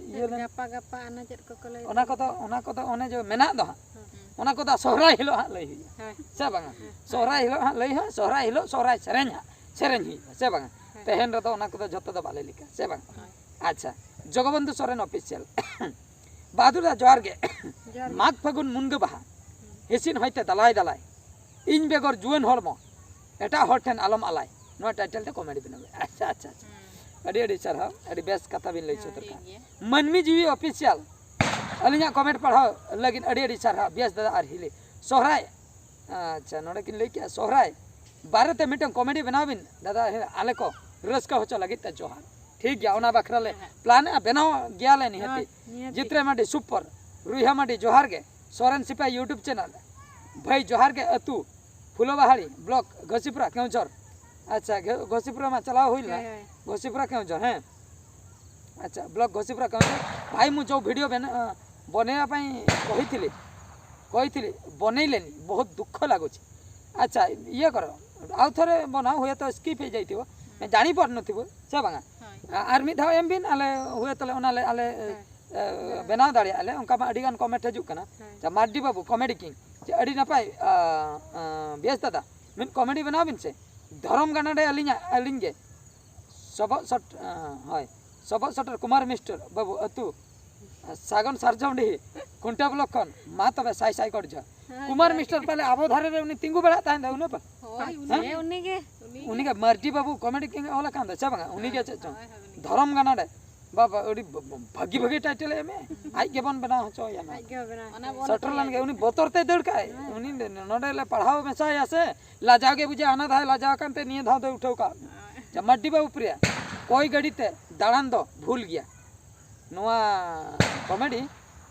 ᱤᱭᱟᱹ ᱞᱮᱱ᱾ ᱜᱟᱯᱟ, ᱜᱟᱯᱟ ᱟᱱᱟ ᱪᱮᱫ ᱠᱚᱠᱚ ᱞᱟᱹᱭ ᱚᱱᱟ ᱠᱚᱫᱚ, ᱚᱱᱟ ᱠᱚᱫᱚ ᱚᱱᱮ ᱡᱮ ᱢᱮᱱᱟᱜ ᱫᱚ ᱦᱟᱸᱜ, ᱦᱩᱸ᱾ ᱚᱱᱟ ᱠᱚᱫᱚ ᱥᱚᱦᱨᱟᱭ ᱦᱤᱞᱳᱜ ᱦᱟᱸᱜ ᱞᱟᱹᱭ ᱦᱩᱭᱩᱜᱼᱟ, ᱦᱳᱭ᱾ ᱥᱮ ᱵᱟᱝᱟ? ᱦᱩᱸ᱾ ᱥᱚᱦᱨᱟᱭ ᱦᱤᱞᱳᱜ ᱦᱟᱸᱜ ᱞᱟᱹᱭ ᱦᱩᱭᱩᱜᱼᱟ, ᱥᱚᱦᱨᱟᱭ ᱦᱤᱞᱳᱜ ᱥᱚᱦᱨᱟᱭ ᱥᱮᱨᱮᱧ ᱦᱟᱸᱜ, ᱥᱮᱨᱮᱧ ᱦᱩᱭᱩᱜᱼᱟ, ᱥᱮ ᱵᱟᱝᱟ? ᱦᱳᱭ᱾ ᱛᱮᱦᱮᱧ ᱨᱮᱫᱚ ᱚᱱᱟ ᱠᱚᱫᱚ ᱡᱷᱚᱛᱚ ᱫᱚ ᱵᱟᱞᱮ ᱞᱮᱠᱟ, ᱥᱮ ᱵᱟᱝᱟ? ᱦᱳᱭ᱾ ᱟᱪᱪᱷᱟ, ᱡᱚᱜᱚᱵᱚᱱᱫᱷᱩ ᱥᱚᱨᱮᱱ ᱚᱯᱷᱤᱥᱤᱭᱟᱞ᱾ ᱵᱟᱦᱟᱫᱩᱨ ᱫᱟ, ᱡᱚᱦᱟᱨ ᱜᱮ᱾ ᱡᱚᱦᱟᱨ ᱜᱮ᱾ ᱢᱟᱜᱽ ᱯᱷᱟᱹᱜᱩᱱ ᱢᱩᱱᱜᱟᱹ ᱵᱟᱦᱟ, ᱦᱩᱸ᱾ ᱦᱤᱥᱤᱱ ᱦᱚᱭᱛᱮ ᱫᱟᱞᱟᱭ ᱫᱟᱞᱟᱭ, ᱤᱧ ᱵᱮᱜᱚᱨ ᱡᱩᱣᱟᱹᱱ ᱦᱚᱲᱢᱚ, ᱮᱴᱟᱜ ᱦᱚᱲ ᱴᱷᱮᱱ ᱟᱞᱚᱢ ᱟᱞᱟᱭ᱾ ᱱᱚᱣᱟ ᱴᱟᱭᱴᱮᱞ ᱛᱮ ᱠᱚᱢᱮᱰᱤ ᱵᱮᱱᱟᱣ ᱢᱮ᱾ ᱟᱪᱪᱷᱟ, ᱟᱪᱪᱷᱟ, ᱟᱪᱪᱷᱟ᱾ ᱦᱩᱸ᱾ ᱟᱹᱰᱤ ᱟᱹᱰᱤ ᱥᱟᱨᱦᱟᱣ, ᱟᱹᱰᱤ ᱵᱮᱥ ᱠᱟᱛᱷᱟ ᱵᱤᱱ ᱞᱟᱹᱭ ᱦᱮᱸ, ᱥᱚᱫᱚᱨ ᱴᱷᱤᱠ ᱠᱟᱜᱼᱟ᱾ ᱜᱮᱭᱟ᱾ ᱢᱟᱹᱱᱢᱤ ᱡᱤᱣᱤ ᱚᱯᱷᱤᱥᱤᱭᱟᱞ, ᱟᱹᱞᱤᱧᱟᱜ ᱠᱚᱢᱮᱱᱴ ᱯᱟᱲᱦᱟᱣ ᱞᱟᱹᱜᱤᱫ ᱟᱹᱰᱤ ᱟᱹᱰᱤ ᱥᱟᱨᱦᱟᱣ ᱵᱮᱥ ᱫᱟᱫᱟ ᱟᱨ ᱦᱤᱞᱤ᱾ ᱥᱚᱦᱨᱟᱭ, ᱟᱪᱪᱷᱟ, ᱱᱚᱰᱮ ᱠᱤᱱ ᱞᱟᱹᱭ ᱠᱮᱜᱼᱟ, ᱥᱚᱦᱨᱟᱭ ᱵᱟᱨᱮᱛᱮ ᱢᱤᱫᱴᱟᱝ ᱠᱚᱢᱮᱰᱤ ᱵᱮᱱᱟᱣ ᱵᱤᱱ ᱫᱟᱫᱟ, ᱟᱞᱮ ᱠᱚ ᱨᱟᱹᱥᱠᱟᱹ ᱦᱚᱪᱚ ᱞᱟᱹᱜᱤᱫ ᱛᱮ ᱡᱚᱦᱟᱨ᱾ ᱴᱷᱤᱠ ᱜᱮᱭᱟ, ᱚᱱᱟ ᱵᱟᱠᱷᱨᱟ ᱞᱮ ᱯᱞᱟᱱᱮᱜᱼᱟ, ᱵᱮᱱᱟᱣ ᱜᱮᱭᱟᱞᱮ ᱱᱤᱦᱟᱹᱛᱤ᱾ ᱦᱳᱭ, ᱱᱤᱦᱟᱹᱛᱤ᱾ ᱡᱤᱛᱨᱮ ᱢᱟᱹᱰᱤ ᱥᱩᱯᱚᱨ, ᱨᱩᱭᱦᱟ ᱢᱟᱹᱰᱤ ᱡᱚᱦᱟᱨ ᱜᱮ, ᱥᱚᱨᱮᱱ ᱥᱤᱯᱟᱹᱭ YouTube ᱪᱮᱱᱮᱞ, ᱵᱷᱟᱹᱭ ᱡᱚᱦᱟᱨ ᱜᱮ ᱟᱹᱛᱩ, ᱯᱷᱩᱞᱚᱵᱟᱦᱟᱲᱤ ᱵᱞᱚᱠ, ᱜᱷᱟᱥᱤᱯᱩᱨᱟ ᱠᱮᱣᱡᱷᱚᱨ᱾ ᱟᱪᱪᱷᱟ, ᱜᱷᱟᱥᱤᱯᱩᱨᱟ ᱢᱟ ᱪᱟᱞᱟᱣ ᱦᱩᱭ ᱞᱮᱱᱟ᱾ ᱦᱳᱭ, ᱦᱳᱭ᱾ ᱜᱷᱟᱥᱤᱯᱩᱨᱟ ᱠᱮᱣᱡᱷᱚᱨ, ᱦᱮᱸ᱾ ᱟᱪᱪᱷᱟ, ᱵᱞᱚᱠ ᱜᱷᱟᱥᱤᱯᱩᱨᱟ ᱠᱮᱣᱡᱷᱚᱨ᱾ ᱵᱷᱟᱭ ᱢᱩ ᱡᱚ ᱵᱷᱤᱰᱤᱭᱳ ᱵᱮᱱᱟ ᱵᱚᱱᱮᱭᱟ ᱯᱟᱭ ᱠᱚᱦᱤଥିଲି, କହିଥିଲି, ବନେଇଲେନି, ବହୁତ ଦୁଃଖ ଲାଗୁଛି। ଆଚ୍ଛା, ଇଏ କର, ଆଉ ଥରେ ବନାଅ, ହୁଏତ ସ୍କିପ୍ ହେଇଯାଇଥିବ, ଜାଣି ପାରୁନଥିବ, ᱥᱮ ᱵᱟᱝᱟ? ᱦᱳᱭ᱾ ᱟᱨ ᱢᱤᱫ ᱫᱷᱟᱣ ᱮᱢ ᱵᱤᱱ, ᱟᱞᱮ ᱦᱩᱭᱮᱛ ᱞᱮ ᱚᱱᱟ ᱞᱮ ᱟᱞᱮ ᱦᱳᱭ᱾ ᱮ, ᱵᱮᱱᱟᱣ ᱫᱟᱲᱮᱭᱟᱜᱼᱟ ᱞᱮ, ᱚᱱᱠᱟ ᱢᱟ ᱟᱹᱰᱤ ᱜᱟᱱ ᱠᱚᱢᱮᱱᱴ ᱦᱤᱡᱩᱜ ᱠᱟᱱᱟ᱾ ᱦᱳᱭ᱾ ᱟᱪᱪᱷᱟ, ᱢᱟᱨᱰᱤ ᱵᱟᱹᱵᱩ ᱠᱚᱢᱮᱰᱤ ᱠᱤᱝ, ᱡᱮ ᱟᱹᱰᱤ ᱱᱟᱯᱟᱭ, ᱟ, ᱟ, ᱵᱮᱥ ᱫᱟᱫᱟ, ᱢᱤᱫ ᱠᱚᱢᱮᱰᱤ ᱵᱮᱱᱟᱣ ᱵᱤᱱ ᱥᱮ᱾ ᱫᱷᱚᱨᱚᱢ ᱜᱟᱱᱟᱰᱮ ᱟᱹᱞᱤᱧᱟᱜ, ᱟᱹᱞᱤᱧ ᱜᱮ᱾ ᱥᱚᱵᱚᱜ ᱥᱚᱴ-, ᱟ, ᱦᱳᱭ, ᱥᱚᱵᱚᱜ ᱥᱚᱴᱚᱨ ᱠᱩᱢᱟᱨ ᱢᱤᱥᱴᱟᱨ ᱵᱟᱹᱵᱩ ᱟᱹᱛᱩ, ᱟ, ᱥᱟᱜᱚᱱ ᱥᱟᱨᱡᱚᱢᱰᱤᱦᱤ, ᱠᱷᱩᱱᱴᱟᱹ ᱵᱞᱚᱠ ᱠᱷᱚᱱ, ᱢᱟ ᱛᱚᱵᱮ ᱥᱟᱭ ᱥᱟᱭ ᱜᱚᱰ ᱡᱚᱦᱟᱨ᱾ ᱦᱳᱭ, ᱠᱩᱢᱟᱨ ᱡᱚᱦᱟᱨ ᱢᱤᱥᱴᱟᱨ ᱜᱮ᱾ ᱯᱟᱞᱮ ᱟᱵᱚ ᱫᱷᱟᱨᱮ ᱨᱮ ᱩᱱᱤ ᱛᱤᱸᱜᱩ ᱵᱟᱲᱟᱜ ᱛᱟᱦᱮᱸ ᱫᱚ ᱩᱱᱟᱹᱜ ᱯᱟ-, ᱦᱳᱭ, ᱦᱮᱸ? ᱩᱱᱤ, ᱩᱱᱤ ᱜᱮ᱾ ᱩᱱᱤ ᱜᱮ ᱢᱟᱨᱰᱤ ᱵᱟᱹᱵᱩ ᱠᱚᱢᱮᱰᱤ ᱠᱤᱝ ᱚᱞ ᱟᱠᱟᱱ ᱫᱚ ᱥᱮ ᱵᱟᱝᱟ? ᱩᱱᱤ ᱜᱮ ᱪᱮᱫ ᱪᱚᱝ? ᱦᱳᱭ, ᱦᱳᱭ, ᱩᱱᱤ ᱜᱮ᱾ ᱫᱷᱚᱨᱚᱢ ᱜᱟᱱᱟᱰᱮ᱾ ᱵᱟᱵᱟ, ᱟᱹᱰᱤ ᱵ-, ᱵ-, ᱵᱷᱟᱹᱜᱤ ᱵᱷᱟᱹᱜᱤ ᱴᱟᱭᱴᱮᱞ ᱮ ᱮᱢᱮ᱾ ᱟᱡ ᱜᱮᱵᱚᱱ ᱵᱮᱱᱟᱣ ᱦᱚᱪᱚᱭᱟ ᱱᱚᱣᱟ᱾ ᱟᱡ ᱜᱮ ᱵᱮᱱᱟᱣ ᱦᱚᱪᱚᱭᱟ᱾ ᱥᱮᱴᱮᱨ ᱞᱮᱱ ᱜᱮ, ᱩᱱᱤ ᱵᱚᱛᱚᱨ ᱛᱮᱭ ᱫᱟᱹᱲ ᱠᱟᱜᱼᱟᱭ᱾ ᱦᱮᱸ᱾ ᱩᱱᱤ ᱱᱚᱰᱮ ᱞᱮ ᱯᱟᱲᱦᱟᱣ ᱢᱮᱥᱟᱭᱟ ᱥᱮ, ᱞᱟᱡᱟᱣ ᱜᱮ ᱵᱩᱡᱷᱟᱹᱜᱼᱟ, ᱦᱟᱱᱟ ᱫᱷᱟᱣ ᱞᱟᱡᱟᱣ ᱟᱠᱟᱱ ᱛᱮ ᱱᱤᱭᱟᱹ ᱫᱷᱟᱣ ᱫᱚᱭ ᱩᱴᱷᱟᱹᱣ ᱠᱟᱜ᱾ ᱦᱳᱭ᱾ ᱡᱟ ᱢᱟᱹᱨᱰᱤ ᱵᱟᱹᱵᱩ ᱯᱨᱤᱭᱟ, ᱠᱚᱭ ᱜᱟᱹᱰᱤ ᱛᱮ ᱫᱟᱬᱟᱱ ᱫᱚ ᱵᱷᱩᱞ ᱜᱮᱭᱟ᱾ ᱱᱚᱣᱟ ᱠᱚᱢᱮᱰᱤ,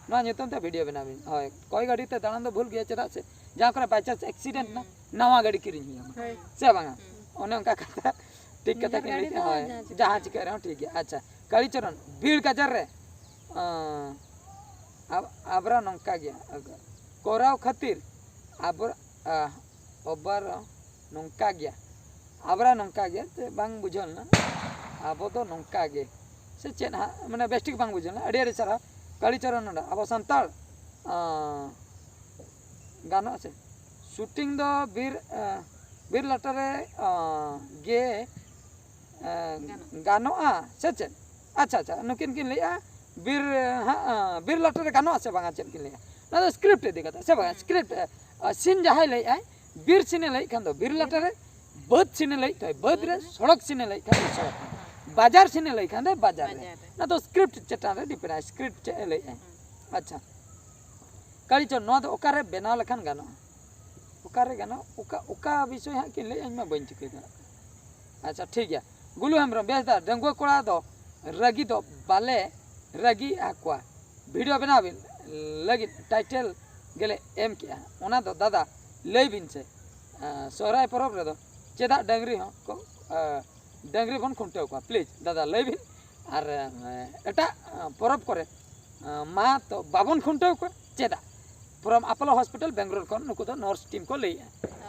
ᱱᱚᱣᱟ ᱧᱩᱛᱩᱢ ᱛᱮ ᱵᱷᱤᱰᱤᱭᱳ ᱵᱮᱱᱟᱣ ᱵᱤᱱ᱾ ᱦᱳᱭ, ᱠᱚᱭ ᱜᱟᱹᱰᱤ ᱛᱮ ᱫᱟᱬᱟᱱ ᱫᱚ ᱵᱷᱩᱞ ᱜᱮᱭᱟ, ᱪᱮᱫᱟᱜ ᱥᱮ ᱡᱟᱦᱟᱸ ᱠᱚᱨᱮ by chance accident ᱱᱟ, ᱦᱩᱸ᱾ ᱱᱟᱣᱟ ᱜᱟᱹᱰᱤ ᱠᱤᱨᱤᱧ ᱦᱩᱭᱩᱜᱼᱟ᱾ ᱦᱳᱭ᱾ ᱥᱮ ᱵᱟᱝᱟ? ᱦᱩᱸ᱾ ᱚᱱᱮ ᱚᱱᱠᱟ ᱠᱟᱛᱷᱟ, ᱴᱷᱤᱠ ᱠᱟᱛᱷᱟ ᱱᱤᱡᱮᱨ ᱠᱤᱱ ᱞᱟᱹᱭ ᱜᱟᱹᱰᱤ ᱠᱮᱜᱼᱟ, ᱫᱚ ᱦᱳᱭ, ᱡᱟᱦᱟᱸ ᱡᱟᱦᱟᱸ ᱪᱤᱠᱟᱹᱜ ᱨᱮᱦᱚᱸ ᱴᱷᱤᱠ ᱜᱮᱭᱟ᱾ ᱟᱪᱪᱷᱟ, ᱠᱟᱞᱤᱪᱚᱨᱚᱱ, ᱵᱤᱨ ᱜᱟᱡᱟᱲ ᱨᱮ, ᱟᱸ, ᱟᱵ-, ᱟᱵᱨᱟ ᱱᱚᱝᱠᱟ ᱜᱮᱭᱟ, ᱠᱚᱨᱟᱣ ᱠᱷᱟᱹᱛᱤᱨ ᱟᱵᱨᱟ, ᱟ, ᱚᱵᱟᱨ ᱱᱚᱝᱠᱟ ᱜᱮᱭᱟ, ᱟᱵᱨᱟ ᱱᱚᱝᱠᱟ ᱜᱮᱭᱟ, ᱛᱮ ᱵᱟᱝ ᱵᱩᱡᱷᱟᱹᱣ ᱞᱮᱱᱟ, ᱟᱵᱚ ᱫᱚ ᱱᱚᱝᱠᱟ ᱜᱮ ᱥᱮ ᱪᱮᱫ ᱦᱟᱸᱜ, ᱢᱟᱱᱮ ᱵᱮᱥ ᱴᱷᱤᱠ ᱵᱟᱝ ᱵᱩᱡᱷᱟᱹᱣ ᱞᱮᱱᱟ᱾ ᱟᱹᱰᱤ ᱟᱹᱰᱤ ᱥᱟᱨᱦᱟᱣ ᱠᱟᱞᱤᱪᱚᱨᱚᱱ ᱱᱚᱰᱮ, ᱟᱵᱚ ᱥᱟᱱᱛᱟᱲ, ᱟᱸ, ᱜᱟᱱᱚᱜᱼᱟ ᱥᱮ? ᱥᱩᱴᱤᱝ ᱫᱚ ᱵᱤᱨ, ᱟᱸ, ᱵᱤᱨ ᱞᱟᱴᱟ ᱨᱮ, ᱟᱸ, ᱜᱮ, ᱟᱸ, ᱜᱟᱱᱚᱜᱼᱟ᱾ ᱜᱟᱱᱚᱜᱼᱟ ᱥᱮ ᱪᱮᱫ? ᱟᱪᱪᱷᱟ, ᱟᱪᱪᱷᱟ, ᱱᱩᱠᱤᱱ ᱠᱤᱱ ᱞᱟᱹᱭᱮᱜᱼᱟ, ᱵᱤᱨ, ᱦᱟᱸᱜ, ᱟᱸ, ᱵᱤᱨ ᱞᱟᱴᱟ ᱨᱮ ᱜᱟᱱᱚᱜᱼᱟ ᱥᱮ ᱵᱟᱝᱟ, ᱪᱮᱫ ᱠᱤᱱ ᱞᱟᱹᱭᱟ? ᱚᱱᱟ ᱫᱚ ᱥᱠᱨᱤᱯᱴ ᱤᱫᱤ ᱠᱟᱛᱮ, ᱥᱮ ᱵᱟᱝᱟ? ᱦᱩᱸ᱾ ᱥᱠᱨᱤᱯᱴ, ᱟᱸ, ᱥᱤᱱ ᱡᱟᱦᱟᱸᱭ ᱞᱟᱹᱭᱮᱜᱼᱟᱭ, ᱵᱤᱨ ᱥᱤᱱᱮ ᱞᱟᱹᱭᱮᱫ ᱠᱷᱟᱱ ᱫᱚ ᱵᱤᱨ ᱞᱟᱴᱟ ᱨᱮ, ᱵᱟᱹᱫᱽ ᱥᱤᱱᱮ ᱞᱟᱹᱭᱮᱫ ᱠᱷᱟᱱ ᱵᱟᱹᱫᱽ ᱨᱮ, ᱵᱟᱹᱫᱽ ᱨᱮ᱾ ᱥᱚᱲᱚᱠ ᱥᱤᱱᱮ ᱞᱟᱹᱭᱮᱫ ᱠᱷᱟᱱ ᱫᱚ ᱥᱚᱲᱚᱠ ᱨᱮ, ᱦᱩᱸ᱾ ᱵᱟᱡᱟᱨ ᱥᱤᱱᱮ ᱞᱟᱹᱭᱮᱫ ᱠᱷᱟᱱ ᱫᱚ ᱵᱟᱡᱟᱨ ᱨᱮ᱾ ᱵᱟᱡᱟᱨ ᱨᱮ᱾ ᱚᱱᱟ ᱫᱚ ᱥᱠᱨᱤᱯᱴ ᱪᱮᱛᱟᱱ ᱨᱮ ᱰᱤᱯᱮᱱᱰ ᱟᱭ, ᱥᱠᱨᱤᱯᱴ ᱪᱮᱫ ᱮ ᱞᱟᱹᱭᱮᱫᱼᱟ᱾ ᱦᱩᱸ᱾ ᱟᱪᱪᱷᱟ, ᱠᱟᱹᱲᱤ ᱪᱚ, ᱱᱚᱣᱟ ᱫᱚ ᱚᱠᱟᱨᱮ ᱵᱮᱱᱟᱣ ᱞᱮᱠᱷᱟᱱ ᱜᱟᱱᱚᱜᱼᱟ? ᱚᱠᱟᱨᱮ ᱜᱟᱱᱚᱜᱼᱟ? ᱚᱠᱟ, ᱚᱠᱟ ᱵᱤᱥᱚᱭ ᱦᱟᱸᱜ ᱠᱤᱱ ᱞᱟᱹᱭᱮᱫᱼᱟ, ᱤᱧ ᱢᱟ ᱵᱟᱹᱧ ᱴᱷᱤᱠᱟᱹ ᱫᱟᱲᱮᱭᱟᱜ ᱠᱟᱱᱟ᱾ ᱟᱪᱪᱷᱟ, ᱴᱷᱤᱠ ᱜᱮᱭᱟ᱾ ᱜᱩᱞᱩ ᱦᱮᱢᱵᱨᱚᱢ, ᱵᱮᱥ ᱫᱟ, ᱰᱟᱺᱜᱩᱣᱟᱹ ᱠᱚᱲᱟ ᱫᱚ ᱨᱟᱹᱜᱤ ᱫᱚ ᱵᱟᱞᱮ ᱨᱟᱹᱜᱤ ᱟᱠᱚᱣᱟ᱾ ᱵᱷᱤᱰᱤᱭᱳ ᱵᱮᱱᱟᱣ ᱵᱤᱱ ᱞᱟᱹᱜᱤᱫ ᱴᱟᱭᱴᱮᱞ ᱜᱮᱞᱮ ᱮᱢ ᱠᱮᱜᱼᱟ, ᱚᱱᱟ ᱫᱚ ᱫᱟᱫᱟ ᱞᱟᱹᱭ ᱵᱤᱱ ᱥᱮ, ᱟᱸ, ᱥᱚᱦᱨᱟᱭ ᱯᱚᱨᱚᱵᱽ ᱨᱮᱫᱚ ᱪᱮᱫᱟᱜ ᱰᱟᱹᱝᱨᱤ ᱦᱚᱸ ᱠᱚ, ᱟᱸ, ᱰᱟᱹᱝᱨᱤ ᱵᱚᱱ ᱠᱷᱩᱱᱴᱟᱹᱣ ᱠᱚᱣᱟ? ᱯᱞᱤᱡᱽ ᱫᱟᱫᱟ ᱞᱟᱹᱭ ᱵᱤᱱ᱾ ᱟᱨ, ᱟᱸ, ᱮᱴᱟᱜ, ᱟᱸ, ᱯᱚᱨᱚᱵᱽ ᱠᱚᱨᱮ, ᱟᱸ, ᱢᱟ ᱛᱚ ᱵᱟᱵᱚᱱ ᱠᱷᱩᱱᱴᱟᱹᱣ ᱠᱚᱣᱟ, ᱪᱮᱫᱟᱜ? ᱯᱷᱨᱚᱢ ᱟᱯᱳᱞᱳ ᱦᱚᱥᱯᱤᱴᱟᱞ ᱵᱮᱝᱜᱟᱞᱳᱨ ᱠᱷᱚᱱ ᱱᱩᱠᱩ ᱫᱚ ᱱᱟᱨᱥ ᱴᱤᱢ ᱠᱚ ᱞᱟᱹᱭᱮᱜᱼᱟ᱾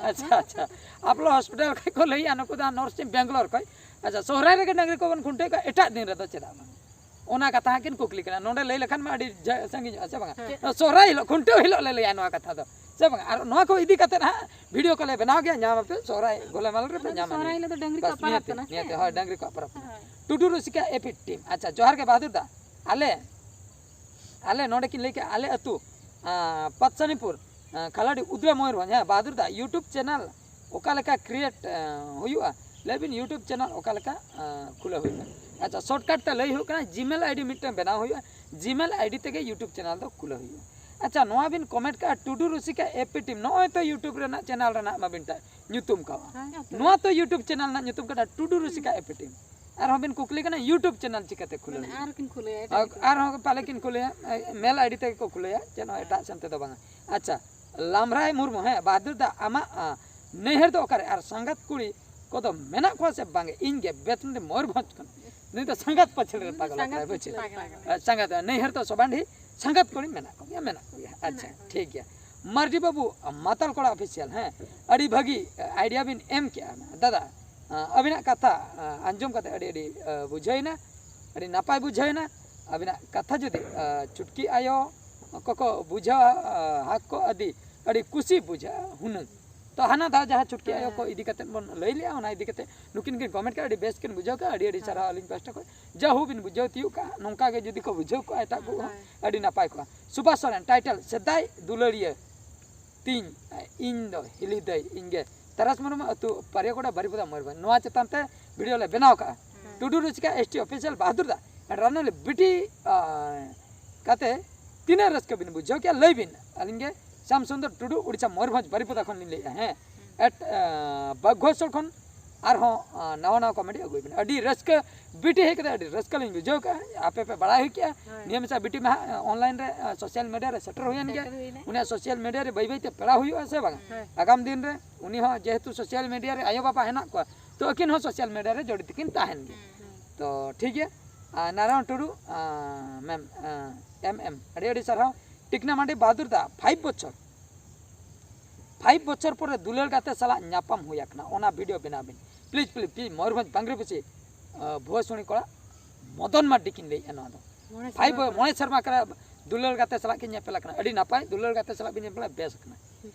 ᱟᱪᱪᱷᱟ, ᱟᱪᱪᱷᱟ, ᱟᱯᱳᱞᱳ ᱦᱚᱥᱯᱤᱴᱟᱞ ᱠᱷᱚᱱ ᱠᱚ ᱞᱟᱹᱭᱮᱜᱼᱟ ᱱᱩᱠᱩ ᱫᱚ ᱱᱟᱨᱥ ᱴᱤᱢ ᱵᱮᱝᱜᱟᱞᱳᱨ ᱠᱷᱚᱱ᱾ ᱟᱪᱪᱷᱟ, ᱥᱚᱦᱨᱟᱭ ᱨᱮᱜᱮ ᱰᱟᱹᱝᱨᱤ ᱠᱚᱵᱚᱱ ᱠᱷᱩᱱᱴᱟᱹᱣ ᱠᱚᱣᱟ, ᱮᱴᱟᱜ ᱫᱤᱱ ᱨᱮᱫᱚ ᱪᱮᱫᱟᱜ ᱵᱟᱝ? ᱚᱱᱟ ᱠᱟᱛᱷᱟ ᱦᱟᱸᱜ ᱠᱤᱱ ᱠᱩᱠᱞᱤ ᱠᱟᱱᱟ᱾ ᱱᱚᱰᱮ ᱞᱟᱹᱭ ᱞᱮᱠᱷᱟᱱ ᱢᱟ ᱟᱹᱰᱤ ᱡᱟ-, ᱥᱟᱺᱜᱤᱧᱚᱜᱼᱟ, ᱥᱮ ᱵᱟᱝᱟ? ᱦᱮᱸ᱾ ᱥᱚᱦᱨᱟᱭ ᱦᱤᱞᱳᱜ, ᱠᱷᱩᱱᱴᱟᱹᱣ ᱦᱤᱞᱳᱜ ᱞᱮ ᱞᱟᱹᱭᱟ ᱱᱚᱣᱟ ᱠᱟᱛᱷᱟ ᱫᱚ, ᱥᱮ ᱵᱟᱝᱟ? ᱟᱨ ᱱᱚᱣᱟ ᱠᱚ ᱤᱫᱤ ᱠᱟᱛᱮᱫ ᱦᱟᱸᱜ ᱵᱷᱤᱰᱤᱭᱳ ᱠᱚᱞᱮ ᱵᱮᱱᱟᱣ ᱜᱮᱭᱟ, ᱧᱟᱢ ᱟᱯᱮ ᱥᱚᱦᱨᱟᱭ ᱜᱚᱞᱮᱢᱟᱞ ᱨᱮᱯᱮ ᱚᱱᱟ ᱫᱚ ᱧᱟᱢᱟ᱾ ᱥᱚᱦᱨᱟᱭ ᱱᱤᱦᱟᱹᱛ᱾ ᱦᱤᱞᱳᱜ ᱫᱚ ᱰᱟᱹᱝᱨᱤ ᱠᱚᱣᱟᱜ ᱵᱟᱥ, ᱯᱚᱨᱚᱵᱽ ᱱᱤᱦᱟᱹᱛ, ᱠᱟᱱᱟ ᱥᱮ? ᱱᱤᱦᱟᱹᱛ, ᱦᱳᱭ, ᱰᱟᱹᱝᱨᱤ ᱠᱚᱣᱟᱜ ᱯᱚᱨᱚᱵᱽ ᱠᱟᱱᱟ᱾ ᱦᱳᱭ᱾ ᱴᱩᱰᱩ ᱨᱩᱥᱤᱠᱟ ᱮᱯᱤ ᱴᱤᱢ, ᱟᱪᱪᱷᱟ, ᱡᱚᱦᱟᱨ ᱜᱮ ᱵᱟᱦᱟᱫᱩᱨ ᱫᱟ᱾ ᱟᱞᱮ, ᱟᱞᱮ ᱱᱚᱰᱮ ᱠᱤᱱ ᱞᱟᱹᱭ ᱠᱮᱜᱼᱟ, ᱟᱞᱮ ᱟᱹᱛᱩ, ᱟᱸ, ᱯᱟᱛᱥᱟᱱᱤᱯᱩᱨ, ᱟᱸ, ᱠᱷᱟᱞᱟᱰᱤ, ᱩᱫᱽᱲᱟ, ᱢᱚᱭᱩᱨᱵᱷᱚᱸᱡᱽ, ᱦᱮᱸ, ᱵᱟᱦᱟᱫᱩᱨ ᱫᱟ, YouTube ᱪᱮᱱᱮᱞ ᱚᱠᱟ ᱞᱮᱠᱟ ᱠᱨᱤᱭᱮᱴ, ᱟᱸ, ᱦᱩᱭᱩᱜᱼᱟ? ᱞᱟᱹᱭ ᱵᱤᱱ, YouTube ᱪᱮᱱᱮᱞ ᱚᱠᱟ ᱞᱮᱠᱟ, ᱟᱸ, ᱠᱷᱩᱞᱟᱹᱣ ᱦᱩᱭᱩᱜᱼᱟ? ᱟᱪᱪᱷᱟ, ᱥᱚᱨᱴᱠᱟᱴ ᱛᱮ ᱞᱟᱹᱭ ᱦᱩᱭᱩᱜ ᱠᱟᱱᱟ, Gmail ID ᱢᱤᱫᱴᱟᱝ ᱵᱮᱱᱟᱣ ᱦᱩᱭᱩᱜᱼᱟ, Gmail ID ᱛᱮᱜᱮ YouTube ᱪᱮᱱᱮᱞ ᱫᱚ ᱠᱷᱩᱞᱟᱹᱣ ᱦᱩᱭᱩᱜᱼᱟ᱾ ᱟᱪᱪᱷᱟ, ᱱᱚᱣᱟ ᱵᱤᱱ ᱠᱚᱢᱮᱱᱴ ᱠᱟᱜᱼᱟ, ᱴᱩᱰᱩ ᱨᱩᱥᱤᱠᱟ ᱮᱯᱤ ᱴᱤᱢ, ᱱᱚᱜᱼᱚᱭ ᱛᱚ YouTube ᱨᱮᱱᱟᱜ ᱪᱮᱱᱮᱞ ᱨᱮᱱᱟᱜ ᱢᱟᱵᱤᱱ ᱴᱟ-, ᱧᱩᱛᱩᱢ ᱠᱟᱣᱟ᱾ ᱦᱮᱸ, ᱦᱮᱸ᱾ ᱱᱚᱣᱟ ᱛᱚ YouTube ᱪᱮᱱᱮᱞ ᱨᱮᱱᱟᱜ ᱧᱩᱛᱩᱢ ᱠᱟᱱᱟ ᱴᱩᱰᱩ ᱨᱩᱥᱤᱠᱟ ᱮᱯᱤ ᱴᱤᱢ᱾ ᱟᱨᱦᱚᱸ ᱵᱤᱱ ᱠᱩᱠᱞᱤ ᱠᱟᱱᱟ YouTube ᱪᱮᱱᱮᱞ ᱪᱤᱠᱟᱹᱛᱮ ᱠᱷᱩᱞᱟᱹᱣ ᱢᱟᱱᱮ ᱦᱩᱭᱩᱜᱼᱟ? ᱟᱨᱦᱚᱸ ᱠᱤᱱ ᱠᱷᱩᱞᱟᱹᱭᱟ, ᱮᱴᱟᱜ ᱟᱨ, ᱠᱤᱱ ᱠᱷᱩᱞᱟᱹᱭᱟ᱾ ᱟᱨᱦᱚᱸ ᱯᱟᱞᱮ ᱠᱤᱱ ᱠᱷᱩᱞᱟᱹᱭᱟ, ᱮ, ᱢᱮᱞ ID ᱛᱮᱜᱮ ᱠᱚ ᱠᱷᱩᱞᱟᱹᱭᱟ, ᱪᱮᱫ ᱦᱚᱸ ᱮᱴᱟᱜ ᱥᱮᱱ ᱛᱮᱫᱚ ᱵᱟᱝᱟ᱾ ᱟᱪᱪᱷᱟ, ᱞᱟᱢᱨᱟᱭ ᱢᱩᱨᱢᱩ, ᱦᱮᱸ, ᱵᱟᱦᱟᱫᱩᱨ ᱫᱟ, ᱟᱢᱟᱜ, ᱟ, ᱱᱟᱹᱭᱦᱟᱹᱨ ᱫᱚ ᱚᱠᱟᱨᱮ? ᱟᱨ ᱥᱟᱸᱜᱟᱛ ᱠᱩᱲᱤ ᱠᱚᱫᱚ ᱢᱮᱱᱟᱜ ᱠᱚᱣᱟ ᱥᱮ ᱵᱟᱝ? ᱤᱧ ᱜᱮ ᱵᱮᱛᱱᱚᱰᱤ ᱢᱚᱭᱩᱨᱵᱷᱚᱸᱡᱽ ᱠᱷᱚᱱ᱾ ᱱᱩᱭ ᱫᱚ ᱥᱟᱸᱜᱟᱛ ᱯᱟᱪᱷᱮ ᱨᱮ ᱩᱱᱤ ᱫᱚ ᱯᱟᱜᱽᱞᱟ ᱥᱟᱸᱜᱟᱛ ᱠᱟᱱᱟᱭ, ᱵᱩᱡᱽ ᱯᱟᱪᱷᱮ ᱠᱮᱫᱟ? ᱨᱮ ᱯᱟᱜᱽᱞᱟ ᱠᱟᱱᱟᱭ᱾ ᱟ, ᱥᱟᱸᱜᱟᱛ, ᱱᱟᱹᱭᱦᱟᱹᱨ ᱫᱚ ᱥᱚᱵᱟᱱᱰᱤ, ᱥᱟᱸᱜᱟᱛ ᱠᱩᱲᱤ ᱢᱮᱱᱟᱜ ᱠᱚᱜᱮᱭᱟ, ᱢᱮᱱᱟᱜ ᱠᱚᱜᱮᱭᱟ᱾ ᱟᱪᱪᱷᱟ, ᱢᱮᱱᱟᱜ ᱠᱚᱣᱟ᱾ ᱴᱷᱤᱠ ᱜᱮᱭᱟ᱾ ᱢᱟᱨᱰᱤ ᱵᱟᱹᱵᱩ, ᱢᱟᱛᱟᱞ ᱠᱚᱲᱟ ᱚᱯᱷᱤᱥᱤᱭᱟᱞ, ᱦᱮᱸ, ᱟᱹᱰᱤ ᱵᱷᱟᱹᱜᱤ ᱟᱭᱰᱤᱭᱟ ᱵᱤᱱ ᱮᱢ ᱠᱮᱜᱼᱟ ᱫᱟᱫᱟ᱾ ᱟᱹᱵᱤᱱᱟᱜ ᱠᱟᱛᱷᱟ ᱟᱸᱡᱚᱢ ᱠᱟᱛᱮ ᱟᱹᱰᱤ, ᱟᱹᱰᱤ ᱵᱩᱡᱷᱟᱹᱣᱮᱱᱟ, ᱟᱹᱰᱤ ᱱᱟᱯᱟᱭ ᱵᱩᱡᱷᱟᱹᱣᱮᱱᱟ᱾ ᱟᱹᱵᱤᱱᱟᱜ ᱠᱟᱛᱷᱟ ᱡᱩᱫᱤ ᱪᱩᱴᱠᱤ ᱟᱭᱳ ᱠᱚᱠᱚ ᱵᱩᱡᱷᱟᱹᱣᱟ, ᱦᱟᱠ ᱠᱚ ᱟᱹᱰᱤ, ᱟᱹᱰᱤ ᱠᱩᱥᱤ ᱵᱩᱡᱷᱟᱹᱜᱼᱟ ᱦᱩᱱᱟᱹᱝ᱾ ᱛᱚ ᱦᱟᱱᱟ ᱫᱷᱟᱣ ᱡᱟᱦᱟᱸ ᱪᱩᱴᱠᱤ ᱟᱭᱳ ᱠᱚ ᱦᱮᱸ᱾ ᱤᱫᱤ ᱠᱟᱛᱮ ᱵᱚᱱ ᱞᱟᱹᱭ ᱞᱮᱜᱼᱟ, ᱚᱱᱟ ᱤᱫᱤ ᱠᱟᱛᱮ ᱱᱩᱠᱤᱱ ᱠᱤᱱ ᱠᱚᱢᱮᱱᱴ ᱠᱮᱜᱼᱟ, ᱟᱹᱰᱤ ᱵᱮᱥ ᱠᱤᱱ ᱵᱩᱡᱷᱟᱹᱣ ᱠᱮᱜᱼᱟ, ᱟᱹᱰᱤ ᱟᱹᱰᱤ ᱥᱟᱨᱦᱟᱣ ᱟᱹᱞᱤᱧ ᱯᱟᱦᱴᱟ ᱠᱷᱚᱱ᱾ ᱡᱟᱦᱳ ᱵᱤᱱ ᱵᱩᱡᱷᱟᱹᱣ ᱛᱤᱭᱳᱜ ᱠᱟᱜᱼᱟ, ᱱᱚᱝᱠᱟ ᱜᱮ ᱡᱩᱫᱤ ᱠᱚ ᱵᱩᱡᱷᱟᱹᱣ ᱠᱚᱜᱼᱟ ᱮᱴᱟᱜ ᱠᱚ ᱦᱚᱸ, ᱦᱳᱭ᱾ ᱟᱹᱰᱤ ᱱᱟᱯᱟᱭ ᱠᱚᱜᱼᱟ᱾ ᱥᱩᱵᱷᱟᱥ ᱥᱚᱨᱮᱱ, ᱴᱟᱭᱴᱮᱞ ᱥᱮᱫᱟᱭ ᱫᱩᱞᱟᱹᱲᱤᱭᱟᱹ ᱛᱤᱧ, ᱤᱧ ᱫᱚ ᱦᱤᱞᱤ ᱫᱟᱹᱭ ᱤᱧ ᱜᱮ᱾ ᱛᱟᱨᱟᱥ ᱢᱩᱨᱢᱩ ᱟᱹᱛᱩ, ᱯᱟᱨᱤᱭᱟᱜᱚᱰᱟ, ᱵᱟᱨᱤᱯᱚᱫᱟ, ᱢᱚᱭᱩᱨᱵᱷᱚᱸᱡᱽ᱾ ᱱᱚᱣᱟ ᱪᱮᱛᱟᱱ ᱛᱮ ᱵᱷᱤᱰᱤᱭᱳ ᱞᱮ ᱵᱮᱱᱟᱣ ᱠᱟᱜᱼᱟ᱾ ᱦᱩᱸ᱾ ᱴᱩᱰᱩ ᱨᱩᱪᱤᱠᱟ ᱮᱥ ᱴᱤ ᱚᱯᱷᱤᱥᱤᱭᱟᱞ ᱵᱟᱦᱟᱫᱩᱨ ᱫᱟ, ᱨᱟᱱᱩᱞᱤ ᱵᱤᱴᱤ, ᱟ, ᱠᱟᱛᱮ ᱛᱤᱱᱟᱹᱜ ᱨᱟᱹᱥᱠᱟᱹ ᱵᱤᱱ ᱵᱩᱡᱷᱟᱹᱣ ᱠᱮᱜᱼᱟ ᱞᱟᱹᱭ ᱵᱤᱱ᱾ ᱟᱹᱞᱤᱧ ᱜᱮ ᱥᱟᱢ ᱥᱩᱱᱫᱚᱨ ᱴᱩᱰᱩ, ᱩᱲᱤᱥᱥᱟ ᱢᱚᱭᱩᱨᱵᱷᱚᱸᱡᱽ ᱵᱟᱨᱤᱯᱚᱫᱟ ᱠᱷᱚᱱ ᱞᱤᱧ ᱞᱟᱹᱭᱮᱜᱼᱟ᱾ ᱦᱮᱸ, ᱮᱴ ᱵᱟᱜᱽᱜᱷᱚᱥᱚᱲ ᱠᱷᱚᱱ ᱟᱨᱦᱚᱸ ᱱᱟᱣᱟ ᱱᱟᱣᱟ ᱠᱚᱢᱮᱰᱤ ᱟᱹᱜᱩᱭ ᱵᱤᱱ᱾ ᱟᱹᱰᱤ ᱨᱟᱹᱥᱠᱟᱹ, ᱵᱤᱴᱤ ᱦᱮᱡ ᱠᱟᱛᱮ ᱟᱹᱰᱤ ᱨᱟᱹᱥᱠᱟᱹ ᱞᱤᱧ ᱵᱩᱡᱷᱟᱹᱣ ᱠᱮᱜᱼᱟ᱾ ᱟᱯᱮ ᱯᱮ ᱵᱟᱲᱟᱭ ᱦᱩᱭ ᱠᱮᱜᱼᱟ᱾ ᱱᱤᱭᱟᱹ ᱢᱮᱥᱟ ᱵᱤᱴᱤ ᱢᱟ ᱦᱟᱸᱜ ᱚᱱᱞᱟᱭᱤᱱ ᱨᱮ, ᱥᱳᱥᱟᱞ ᱢᱤᱰᱤᱭᱟ ᱨᱮ ᱥᱮᱴᱮᱨ ᱦᱩᱭᱮᱱ ᱜᱮ᱾ ᱩᱱᱤᱭᱟᱜ ᱥᱳᱥᱟᱞ ᱢᱤᱰᱤᱭᱟ ᱨᱮ ᱵᱟᱹᱭ ᱵᱟᱹᱭ ᱛᱮ ᱯᱮᱲᱟ ᱦᱩᱭᱩᱜᱼᱟ ᱥᱮ ᱵᱟᱝᱟ? ᱟᱜᱟᱢ ᱫᱤᱱ ᱨᱮ ᱩᱱᱤ ᱦᱚᱸ ᱡᱮᱦᱮᱛᱩ ᱥᱳᱥᱟᱞ ᱢᱤᱰᱤᱭᱟ ᱨᱮ ᱟᱭᱳ ᱵᱟᱵᱟ ᱦᱮᱱᱟᱜ ᱠᱚᱣᱟ, ᱛᱚ ᱟᱹᱠᱤᱱ ᱦᱚᱸ ᱥᱳᱥᱟᱞ ᱢᱤᱰᱤᱭᱟ ᱨᱮ ᱡᱚᱲᱤᱛ ᱠᱤᱱ ᱛᱟᱦᱮᱱ ᱜᱮᱭᱟ᱾ ᱛᱚ ᱴᱷᱤᱠ ᱜᱮᱭᱟ᱾ ᱱᱟᱨᱟᱭᱚᱱ ᱴᱩᱰᱩ, ᱢᱮᱢ, ᱮᱢ ᱮᱢ, ᱟᱹᱰᱤ ᱟᱹᱰᱤ ᱥᱟᱨᱦᱟᱣ᱾ ᱴᱤᱠᱱᱟ ᱢᱟᱱᱰᱤ ᱵᱟᱦᱟᱫᱩᱨ ᱫᱟ, ᱯᱷᱟᱭᱤᱵᱷ ᱵᱚᱪᱷᱚᱨ ᱯᱷᱟᱭᱤᱵᱷ ᱵᱚᱪᱷᱚᱨ ᱯᱚᱨᱮ ᱫᱩᱞᱟᱹᱲ ᱜᱟᱛᱮ ᱥᱟᱞᱟᱜ ᱧᱟᱯᱟᱢ ᱦᱩᱭ ᱟᱠᱟᱱᱟ, ᱚᱱᱟ ᱵᱷᱤᱰᱤᱭᱳ ᱵᱮᱱᱟᱣ ᱵᱤᱱ᱾ ᱯᱞᱤᱡᱽ, ᱯᱞᱤᱡᱽ, ᱯᱞᱤᱡᱽ, ᱢᱚᱭᱩᱨᱵᱷᱚᱸᱡᱽ ᱵᱟᱝᱨᱤᱯᱩᱥᱤ, ᱵᱷᱩᱣᱟᱹᱥᱩᱲᱤ ᱠᱚᱲᱟ ᱢᱚᱫᱚᱱ ᱢᱟᱨᱰᱤ ᱠᱤᱱ ᱞᱟᱹᱭᱮᱫᱼᱟ ᱱᱚᱣᱟ ᱫᱚ᱾ ᱯᱷᱟᱭᱤᱵᱷ ᱢᱚᱬᱮ ᱥᱮᱨᱢᱟ ᱠᱟᱱᱟ ᱫᱩᱞᱟᱹᱲ ᱜᱟᱛᱮ ᱥᱟᱞᱟᱜ ᱠᱤᱱ ᱧᱮᱯᱮᱞ ᱟᱠᱟᱱᱟ᱾ ᱟᱹᱰᱤ ᱱᱟᱯᱟᱭ, ᱫᱩᱞᱟᱹᱲ ᱜᱟᱛᱮ ᱥᱟᱞᱟᱜ ᱵᱤᱱ ᱧᱮᱯᱮᱞᱟ, ᱵᱮᱥ ᱟᱠᱟᱱᱟ᱾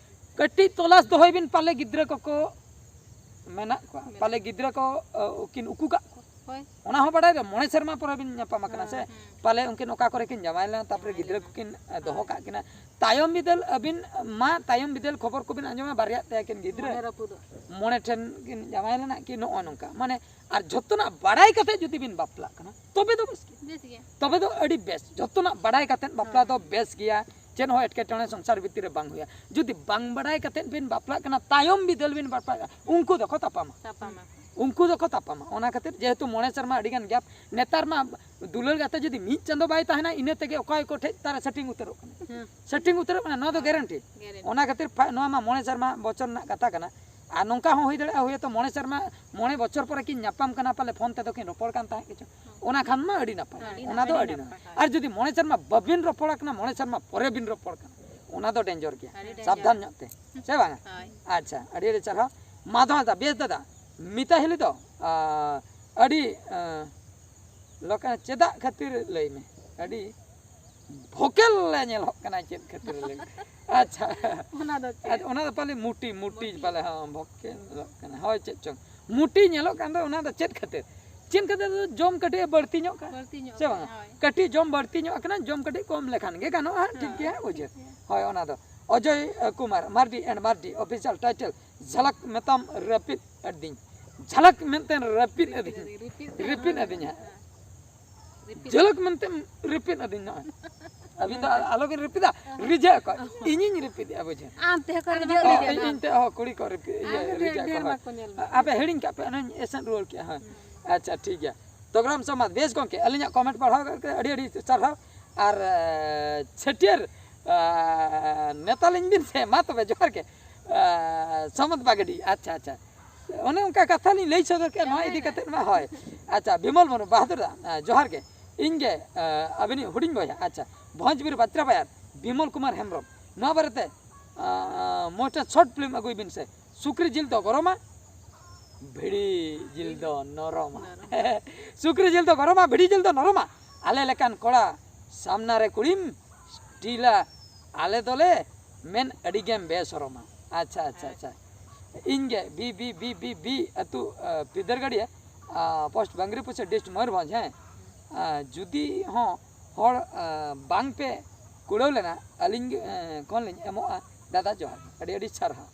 ᱠᱟᱹᱴᱤᱡ ᱛᱚᱞᱟᱥ ᱫᱚᱦᱚᱭ ᱵᱤᱱ, ᱯᱟᱞᱮ ᱜᱤᱫᱽᱨᱟᱹ ᱠᱚᱠᱚ ᱢᱮᱱᱟᱜ ᱠᱚᱣᱟ, ᱯᱟᱞᱮ ᱜᱤᱫᱽᱨᱟᱹ ᱠᱚ ᱠᱤᱱ ᱩᱠᱩ ᱠᱟᱜ ᱠᱚᱣᱟ᱾ ᱚᱱᱟ ᱦᱚᱸ ᱵᱟᱰᱟᱭ ᱫᱚ ᱢᱚᱬᱮ ᱥᱮᱨᱢᱟ ᱯᱚᱨᱮ ᱵᱤᱱ ᱧᱟᱯᱟᱢ ᱟᱠᱟᱱᱟ ᱥᱮ, ᱯᱟᱞᱮ ᱩᱱᱠᱤᱱ ᱚᱠᱟ ᱠᱚᱨᱮ ᱠᱤᱱ ᱡᱟᱶᱟᱭ ᱞᱮᱱᱟ, ᱛᱟᱨᱯᱚᱨᱮ ᱜᱤᱫᱽᱨᱟᱹ ᱠᱚᱠᱤᱱ ᱫᱚᱦᱚ ᱠᱟᱜ ᱠᱤᱱᱟ᱾ ᱛᱟᱭᱚᱢ ᱵᱤᱫᱟᱹᱞ ᱟᱹᱵᱤᱱ ᱢᱟ ᱛᱟᱭᱚᱢ ᱵᱤᱫᱟᱹᱞ ᱠᱷᱚᱵᱚᱨ ᱠᱚᱵᱤᱱ ᱟᱸᱡᱚᱢᱟ, ᱵᱟᱨᱭᱟ ᱛᱮ ᱟᱹᱠᱤᱱ ᱜᱤᱫᱽᱨᱟᱹ ᱢᱚᱬᱮ ᱴᱷᱮᱱ ᱠᱤᱱ ᱡᱟᱶᱟᱭ ᱞᱮᱱᱟ ᱠᱤ, ᱱᱚᱜᱼᱚ ᱱᱚᱝᱠᱟ᱾ ᱢᱟᱱᱮ ᱟᱨ ᱡᱷᱚᱛᱚᱱᱟᱜ ᱵᱟᱲᱟᱭ ᱠᱟᱛᱮ ᱡᱩᱫᱤ ᱵᱤᱱ ᱵᱟᱯᱞᱟᱜ ᱠᱟᱱᱟ, ᱛᱚᱵᱮ ᱫᱚ ᱵᱮᱥ ᱜᱮ᱾ ᱵᱮᱥ ᱜᱮ᱾ ᱛᱚᱵᱮ ᱫᱚ ᱟᱹᱰᱤ ᱵᱮᱥ, ᱡᱷᱚᱛᱚᱱᱟᱜ ᱵᱟᱲᱟᱭ ᱠᱟᱛᱮ ᱵᱟᱯᱞᱟ ᱫᱚ ᱵᱮᱥ ᱜᱮᱭᱟ᱾ ᱪᱮᱫ ᱦᱚᱸ ᱮᱴᱠᱮᱴᱚᱬᱮ ᱥᱚᱝᱥᱟᱨ ᱵᱷᱤᱛᱤᱨ ᱨᱮ ᱵᱟᱝ ᱦᱩᱭᱩᱜᱼᱟ᱾ ᱡᱩᱫᱤ ᱵᱟᱝ ᱵᱟᱲᱟᱭ ᱠᱟᱛᱮ ᱵᱤᱱ ᱵᱟᱯᱞᱟᱜ ᱠᱟᱱᱟ, ᱛᱟᱭᱚᱢ ᱵᱤᱫᱟᱹᱞ ᱵᱤᱱ ᱵᱟᱯᱞᱟᱜ ᱠᱟᱱᱟ, ᱩᱱᱠᱩ ᱫᱚᱠᱚ ᱛᱟᱯᱟᱢᱟ᱾ ᱛᱟᱯᱟᱢᱟ᱾ ᱩᱱᱠᱩ ᱫᱚᱠᱚ ᱛᱟᱯᱟᱢᱟ᱾ ᱚᱱᱟ ᱠᱷᱟᱹᱛᱤᱨ ᱡᱮᱦᱮᱛᱩ ᱢᱚᱬᱮ ᱥᱮᱨᱢᱟ ᱟᱹᱰᱤ ᱜᱟᱱ ᱜᱮᱯ, ᱱᱮᱛᱟᱨ ᱢᱟ ᱫᱩᱞᱟᱹᱲ ᱜᱟᱛᱮ ᱡᱩᱫᱤ ᱢᱤᱫ ᱪᱟᱸᱫᱚ ᱵᱟᱭ ᱛᱟᱦᱮᱱᱟ, ᱤᱱᱟᱹ ᱛᱮᱜᱮ ᱚᱠᱚᱭ ᱠᱚ ᱴᱷᱮᱡ ᱛᱟᱨᱟ ᱥᱮᱴᱤᱝ ᱩᱛᱟᱹᱨᱚᱜ ᱠᱟᱱᱟ᱾ ᱥᱮᱴᱤᱝ ᱩᱛᱟᱹᱨᱚᱜ ᱠᱟᱱᱟ, ᱱᱚᱣᱟ ᱫᱚ ᱜᱮᱨᱮᱱᱴᱤ᱾ ᱚᱱᱟ ᱠᱷᱟᱹᱛᱤᱨ ᱯᱟ-, ᱱᱚᱣᱟ ᱢᱟ ᱢᱚᱬᱮ ᱥᱮᱨᱢᱟ ᱵᱚᱪᱷᱚᱨ ᱨᱮᱱᱟᱜ ᱠᱟᱛᱷᱟ ᱠᱟᱱᱟ᱾ ᱟᱨ ᱱᱚᱝᱠᱟ ᱦᱚᱸ ᱦᱩᱭ ᱫᱟᱲᱮᱭᱟᱜᱼᱟ, ᱦᱳᱭᱛᱳ ᱢᱚᱬᱮ ᱥᱮᱨᱢᱟ, ᱢᱚᱬᱮ ᱵᱚᱪᱷᱚᱨ ᱯᱚᱨᱮ ᱠᱤᱱ ᱧᱟᱯᱟᱢ ᱠᱟᱱᱟ, ᱯᱟᱞᱮ ᱯᱷᱳᱱ ᱛᱮᱫᱚ ᱠᱤᱱ ᱨᱚᱯᱚᱲ ᱠᱟᱱ ᱛᱟᱦᱮᱸᱫ ᱠᱤᱪᱷᱩ᱾ ᱚᱱᱟ ᱠᱷᱟᱱ ᱢᱟ ᱟᱹᱰᱤ ᱱᱟᱯᱟᱭ, ᱚᱱᱟ ᱫᱚ ᱟᱹᱰᱤ ᱱᱟᱯᱟᱭ᱾ ᱟᱨ ᱡᱩᱫᱤ ᱢᱚᱬᱮ ᱥᱮᱨᱢᱟ ᱵᱟᱹᱵᱤᱱ ᱨᱚᱯᱚᱲ ᱠᱟᱱᱟ, ᱢᱚᱬᱮ ᱥᱮᱨᱢᱟ ᱯᱚᱨᱮ ᱵᱤᱱ ᱨᱚᱯᱚᱲ ᱠᱟᱱᱟ, ᱚᱱᱟ ᱫᱚ ᱰᱮᱧᱡᱟᱨ ᱜᱮᱭᱟ᱾ ᱥᱟᱵᱫᱷᱟᱱ ᱧᱚᱜ ᱛᱮ, ᱥᱮ ᱵᱟᱝᱟ? ᱟᱪᱪᱷᱟ, ᱟᱹᱰᱤ ᱟᱹᱰᱤ ᱥᱟᱨᱦᱟᱣ᱾ ᱢᱟᱫᱷᱚᱨ ᱫᱟ, ᱵᱮᱥ ᱫᱟᱫᱟ, ᱢᱤᱛᱟ ᱦᱤᱞᱤ ᱫᱚ, ᱟ, ᱟᱹᱰᱤ, ᱟ, ᱞᱚᱠᱟ ᱪᱮᱫᱟᱜ ᱠᱷᱟᱹᱛᱤᱨ ᱞᱟᱹᱭ ᱢᱮ, ᱟᱹᱰᱤ ᱵᱷᱚᱠᱮᱞ ᱞᱮ ᱧᱮᱞᱚᱜ ᱠᱟᱱᱟ, ᱪᱮᱫ ᱠᱷᱟᱹᱛᱤᱨ ᱞᱟᱹᱭ ᱢᱮ? ᱟᱪᱪᱷᱟ᱾ ᱚᱱᱟ ᱫᱚ ᱪᱮᱫ? ᱟᱫᱚ ᱚᱱᱟ ᱫᱚ ᱯᱟᱞᱮ ᱢᱩᱴᱤ, ᱢᱩᱴᱤ ᱯᱟᱞᱮ, ᱦᱚᱸ, ᱵᱷᱚᱠᱮᱞ ᱧᱮᱞᱚᱜ ᱠᱟᱱᱟ᱾ ᱦᱳᱭ, ᱪᱮᱫ ᱪᱚᱝ ᱢᱩᱴᱤ ᱧᱮᱞᱚᱜ ᱠᱟᱱ ᱫᱚ, ᱚᱱᱟ ᱫᱚ ᱪᱮᱫ ᱠᱷᱟᱹᱛᱤᱨ? ᱪᱮᱫ ᱠᱷᱟᱹᱛᱤᱨ ᱫᱚ ᱡᱚᱢ ᱠᱟᱹᱴᱤᱡ ᱮ ᱵᱟᱹᱲᱛᱤ ᱧᱚᱜ ᱠᱟᱱᱟ, ᱥᱮ ᱵᱟᱝᱟ? ᱠᱟᱹᱴᱤᱡ ᱡᱚᱢ ᱵᱟᱹᱲᱛᱤ ᱧᱚᱜ ᱟᱠᱟᱱᱟ, ᱡᱚᱢ ᱠᱟᱹᱴᱤᱡ ᱠᱚᱢ ᱞᱮᱠᱷᱟᱱ ᱜᱮ ᱜᱟᱱᱚᱜᱼᱟ, ᱦᱟᱸᱜ, ᱴᱷᱤᱠ ᱜᱮᱭᱟ, ᱵᱩᱡᱷᱟᱹᱣ᱾ ᱦᱳᱭ, ᱚᱱᱟ ᱫᱚ ᱚᱡᱚᱭ, ᱟ, Kumar Mardi and Mardi official title, ᱡᱷᱟᱞᱟᱠ ᱢᱮᱛᱟᱢ ᱨᱟᱹᱯᱤᱫ ᱟᱹᱫᱤᱧ, ᱡᱷᱟᱞᱟᱠ ᱢᱮᱱᱛᱮ ᱨᱟᱹᱯᱤᱫ ᱟᱹᱫᱤᱧ, ᱨᱤᱯᱤᱫ ᱟᱹᱫᱤᱧ ᱦᱟᱸᱜ᱾ ᱡᱷᱟᱞᱟᱠ ᱢᱮᱱᱛᱮᱢ ᱨᱤᱯᱤᱫ ᱟᱹᱫᱤᱧ ᱱᱚᱜᱼᱚᱭ᱾ ᱟᱹᱵᱤᱱ ᱫᱚ ᱟᱞᱚᱵᱤᱱ ᱨᱤᱯᱤᱫᱟ, ᱨᱤᱡᱷᱟᱹᱜ ᱟᱠᱚ᱾ ᱤᱧᱤᱧ ᱨᱤᱯᱤᱫᱮᱜᱼᱟ, ᱵᱩᱡᱷᱟᱹᱣ᱾ ᱟᱢ ᱛᱮᱦᱚᱸ ᱠᱚ ᱨᱤᱡᱷᱟᱹᱜ ᱚ, ᱞᱟᱹᱜᱤᱫ ᱤᱧ ᱛᱮ ᱦᱚᱸ ᱠᱩᱲᱤ ᱠᱚ ᱨᱤᱯᱤᱫ, ᱤᱭᱟᱹ, ᱟᱢ ᱫᱚ ᱨᱤᱡᱷᱟᱹᱜ ᱰᱷᱮᱨ ᱟᱠᱚ᱾ ᱵᱟᱠᱚ ᱧᱮᱞ ᱢᱮᱭᱟ᱾ ᱟᱯᱮ ᱦᱤᱲᱤᱧ ᱠᱟᱜ ᱯᱮ, ᱚᱱᱟᱧ ᱮᱥᱮᱫ ᱨᱩᱣᱟᱹᱲ ᱠᱮᱜᱼᱟ, ᱦᱳᱭ᱾ ᱟᱪᱪᱷᱟ, ᱴᱷᱤᱠ ᱜᱮᱭᱟ᱾ ᱛᱚᱜᱽᱨᱟᱢ ᱥᱚᱢᱟᱡᱽ, ᱵᱮᱥ ᱜᱚᱢᱠᱮ, ᱟᱹᱞᱤᱧᱟᱜ comment ᱯᱟᱲᱦᱟᱣ ᱠᱟᱛᱮ ᱟᱹᱰᱤ ᱟᱹᱰᱤ ᱥᱟᱨᱦᱟᱣ᱾ ᱟᱨ, ᱮ, ᱪᱷᱟᱹᱴᱭᱟᱹᱨ, ᱮ, ᱱᱮᱛᱟ ᱞᱤᱧ ᱵᱤᱱ ᱥᱮ, ᱢᱟ ᱛᱚᱵᱮ ᱡᱚᱦᱟᱨ ᱜᱮ᱾ ᱮ, ᱥᱟᱢᱚᱱᱛ ᱵᱟᱜᱰᱤ, ᱟᱪᱪᱷᱟ, ᱟᱪᱪᱷᱟ᱾ ᱚᱱᱮ ᱚᱱᱠᱟ ᱠᱟᱛᱷᱟ ᱞᱤᱧ ᱞᱟᱹᱭ ᱥᱚᱫᱚᱨ ᱠᱮᱫᱼᱟ ᱱᱚᱣᱟ ᱤᱫᱤ ᱠᱟᱛᱮᱫ ᱢᱟ, ᱦᱳᱭ᱾ ᱟᱪᱪᱷᱟ, ᱵᱤᱢᱚᱞ ᱢᱩᱨᱢᱩ, ᱵᱟᱦᱟᱫᱩᱨ ᱫᱟ, ᱮ, ᱡᱚᱦᱟᱨ ᱜᱮ᱾ ᱤᱧ ᱜᱮ, ᱮ, ᱟᱹᱵᱤᱱᱤᱡ ᱦᱩᱰᱤᱧ ᱵᱚᱭᱦᱟ, ᱟᱪᱪᱷᱟ, ᱵᱷᱚᱸᱡᱽᱵᱤᱨ ᱵᱟᱪᱨᱟ ᱵᱟᱭᱟᱨ, ᱵᱤᱢᱚᱞ ᱠᱩᱢᱟᱨ ᱦᱮᱢᱵᱨᱚᱢ, ᱱᱚᱣᱟ ᱵᱟᱨᱮᱛᱮ, ᱮ, ᱢᱤᱫᱴᱮᱱ short film ᱟᱹᱜᱩᱭ ᱵᱤᱱ ᱥᱮ᱾ ᱥᱩᱠᱨᱤ ᱡᱤᱞ ᱫᱚ ᱜᱚᱨᱚᱢᱟ, ᱵᱷᱤᱲᱤ ᱡᱤᱞ ᱫᱚ ᱱᱚᱨᱚᱢᱟ᱾ ᱥᱩᱠᱨᱤ ᱡᱤᱞ ᱫᱚ ᱜᱚᱨᱚᱢᱟ, ᱵᱷᱤᱲᱤ ᱡᱤᱞ ᱫᱚ ᱱᱚᱨᱚᱢᱟ᱾ ᱟᱞᱮ ᱞᱮᱠᱟᱱ ᱠᱚᱲᱟ ᱥᱟᱢᱱᱟ ᱨᱮ ᱠᱩᱲᱤᱢ ᱥᱴᱤᱞᱟ, ᱟᱞᱮ ᱫᱚᱞᱮ ᱢᱮᱱ ᱟᱹᱰᱤ ᱜᱮᱢ ᱵᱮᱥᱚᱨᱚᱢᱟ᱾ ᱟᱪᱪᱷᱟ, ᱟᱪᱪᱷᱟ, ᱟᱪᱪᱷᱟ᱾ ᱤᱧ ᱜᱮ B B B B B ᱟᱹᱛᱩ, ᱟ, ᱯᱤᱫᱟᱹᱨᱜᱟᱹᱲᱤᱭᱟᱹ, ᱟ, post ᱵᱟᱝᱨᱤᱯᱩᱥᱤ, district ᱢᱚᱭᱩᱨᱵᱷᱚᱸᱡᱽ, ᱦᱮᱸ᱾ ᱟ, ᱡᱩᱫᱤ ᱦᱚᱸ ᱦᱚᱲ, ᱟ, ᱵᱟᱝ ᱯᱮ ᱠᱩᱲᱟᱹᱣ ᱞᱮᱱᱟ, ᱟᱹᱞᱤᱧ ᱜᱮ, ᱮ, ᱠᱷᱚᱱ ᱞᱤᱧ ᱮᱢᱚᱜᱼᱟ ᱫᱟᱫᱟ ᱡᱚᱦᱟᱨ, ᱟᱹᱰᱤ ᱟᱹᱰᱤ ᱥᱟᱨᱦᱟᱣ᱾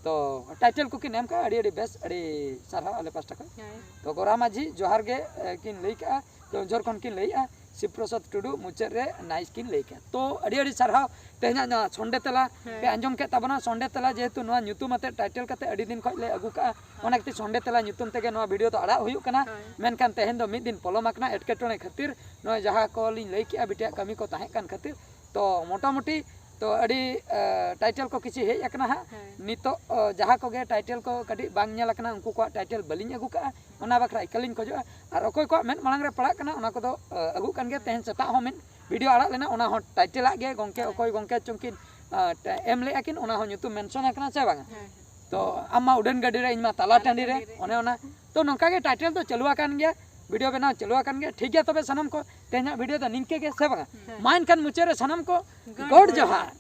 ᱛᱚ title ᱠᱚᱠᱤᱱ ᱮᱢ ᱠᱟᱜᱼᱟ, ᱟᱹᱰᱤ ᱟᱹᱰᱤ ᱵᱮᱥ, ᱟᱹᱰᱤ ᱥᱟᱨᱦᱟᱣ ᱟᱞᱮ ᱯᱟᱥᱴᱟ ᱠᱷᱚᱱ᱾ ᱦᱮᱸ᱾ ᱛᱚ ᱜᱳᱨᱟ ᱢᱟᱹᱡᱷᱤ ᱡᱚᱦᱟᱨ ᱜᱮ, ᱮ, ᱠᱤᱱ ᱞᱟᱹᱭ ᱠᱟᱜᱼᱟ, ᱠᱮᱣᱚᱱᱡᱷᱚᱨ ᱠᱷᱚᱱ ᱠᱤᱱ ᱞᱟᱹᱭᱮᱜᱼᱟ, ᱥᱤᱵ ᱯᱨᱚᱥᱟᱫᱽ ᱴᱩᱰᱩ ᱢᱩᱪᱟᱹᱫ ᱨᱮ nice ᱠᱤᱱ ᱞᱟᱹᱭ ᱠᱟᱜᱼᱟ᱾ ᱛᱚ ᱟᱹᱰᱤ ᱟᱹᱰᱤ ᱥᱟᱨᱦᱟᱣ ᱛᱮᱦᱮᱧᱟᱜ ᱱᱚᱣᱟ ᱥᱚᱱᱰᱮ ᱛᱮᱞᱟ ᱦᱮᱸ᱾ ᱯᱮ ᱟᱸᱡᱚᱢ ᱠᱮᱫ ᱛᱟᱵᱚᱱᱟ᱾ ᱥᱚᱱᱰᱮ ᱛᱮᱞᱟ ᱡᱮᱦᱮᱛᱩ ᱱᱚᱣᱟ ᱧᱩᱛᱩᱢ ᱟᱛᱮ title ᱠᱟᱛᱮ ᱟᱹᱰᱤ ᱫᱤᱱ ᱠᱷᱚᱱ ᱞᱮ ᱟᱹᱜᱩ ᱠᱟᱜᱼᱟ, ᱚᱱᱟ ᱠᱷᱟᱹᱛᱤᱨ ᱥᱚᱱᱰᱮ ᱛᱮᱞᱟ ᱧᱩᱛᱩᱢ ᱛᱮᱜᱮ ᱱᱚᱣᱟ video ᱫᱚ ᱟᱲᱟᱜ ᱦᱩᱭᱩᱜ ᱠᱟᱱᱟ᱾ ᱦᱳᱭ᱾ ᱢᱮᱱᱠᱷᱟᱱ ᱛᱮᱦᱮᱧ ᱫᱚ ᱢᱤᱫ ᱫᱤᱱ ᱯᱚᱞᱚᱢ ᱟᱠᱟᱱᱟ ᱮᱴᱠᱮᱴᱚᱬᱮ ᱠᱷᱟᱹᱛᱤᱨ, ᱱᱚᱜᱼᱚᱭ ᱡᱟᱦᱟᱸ ᱠᱚ ᱞᱤᱧ ᱞᱟᱹᱭ ᱠᱮᱜᱼᱟ ᱵᱤᱴᱤᱭᱟᱜ ᱠᱟᱹᱢᱤ ᱠᱚ ᱛᱟᱦᱮᱸ ᱠᱟᱱ ᱠᱷᱟᱹᱛᱤᱨ᱾ ᱛᱚ ᱢᱚᱴᱟᱢᱩᱴᱤ ᱛᱚ ᱟᱹᱰᱤ, ᱮ, title ᱠᱚ ᱠᱤᱪᱷᱩ ᱦᱮᱡ ᱟᱠᱟᱱᱟ ᱦᱟᱸᱜ᱾ ᱦᱮᱸ᱾ ᱱᱤᱛᱚᱜ, ᱚ, ᱡᱟᱦᱟᱸ ᱠᱚᱜᱮ title ᱠᱚ ᱠᱟᱹᱴᱤᱡ ᱵᱟᱝ ᱧᱮᱞ ᱟᱠᱟᱱᱟ ᱩᱱᱠᱩ ᱠᱚᱣᱟᱜ title ᱵᱟᱹᱞᱤᱧ ᱟᱹᱜᱩ ᱠᱟᱜᱼᱟ, ᱚᱱᱟ ᱵᱟᱠᱷᱨᱟ ᱤᱠᱟᱹ ᱞᱤᱧ ᱠᱷᱚᱡᱚᱜᱼᱟ᱾ ᱟᱨ ᱚᱠᱚᱭ ᱠᱚᱣᱟᱜ ᱢᱮᱫ ᱢᱟᱲᱟᱝ ᱨᱮ ᱯᱟᱲᱟᱜ ᱠᱟᱱᱟ ᱚᱱᱟ ᱠᱚᱫᱚ, ᱮ, ᱟᱹᱜᱩᱜ ᱠᱟᱱ ᱜᱮᱭᱟ᱾ ᱛᱮᱦᱮᱧ ᱥᱮᱛᱟᱜ ᱦᱚᱸ ᱢᱤᱫ video ᱟᱲᱟᱜ ᱞᱮᱱᱟ, ᱚᱱᱟ ᱦᱚᱸ title ᱟᱜ ᱜᱮ ᱜᱚᱢᱠᱮ ᱦᱮᱸ᱾ ᱚᱠᱚᱭ ᱜᱚᱢᱠᱮ ᱪᱚᱝ ᱠᱤᱱ, ᱮ, ᱮᱢ ᱞᱮᱜᱼᱟ ᱠᱤᱱ, ᱚᱱᱟ ᱦᱚᱸ ᱧᱩᱛᱩᱢ mention ᱟᱠᱟᱱᱟ ᱥᱮ ᱵᱟᱝᱟ? ᱦᱮᱸ᱾ ᱛᱚ ᱟᱢ ᱢᱟ ᱩᱰᱟᱹᱱ ᱜᱟᱹᱰᱤ ᱨᱮ, ᱤᱧ ᱢᱟ ᱛᱟᱞᱟ ᱴᱟᱺᱰᱤ ᱨᱮ, ᱚᱱᱮ ᱚᱱᱟ᱾ ᱛᱚ ᱱᱚᱝᱠᱟ ᱜᱮ title ᱫᱚ ᱪᱟᱹᱞᱩ ᱟᱠᱟᱱ ᱜᱮᱭᱟ, video ᱵᱮᱱᱟᱣ ᱪᱟᱹᱞᱩ ᱟᱠᱟᱱ ᱜᱮᱭᱟ᱾ ᱴᱷᱤᱠ ᱜᱮᱭᱟ, ᱛᱚᱵᱮ ᱥᱟᱱᱟᱢ ᱠᱚ ᱛᱮᱦᱮᱧᱟᱜ video ᱫᱚ ᱱᱤᱝᱠᱟᱹ ᱜᱮ, ᱥᱮ ᱵᱟᱝᱟ? ᱦᱮᱸ᱾ ᱢᱟ ᱮᱱᱠᱷᱟᱱ ᱢᱩᱪᱟᱹᱫ ᱨᱮ ᱥᱟᱱᱟᱢ ᱠᱚ ᱜᱚᱰ ᱜᱚᱰ ᱡᱚᱦᱟᱨ᱾ ᱡᱚᱦᱟᱨ᱾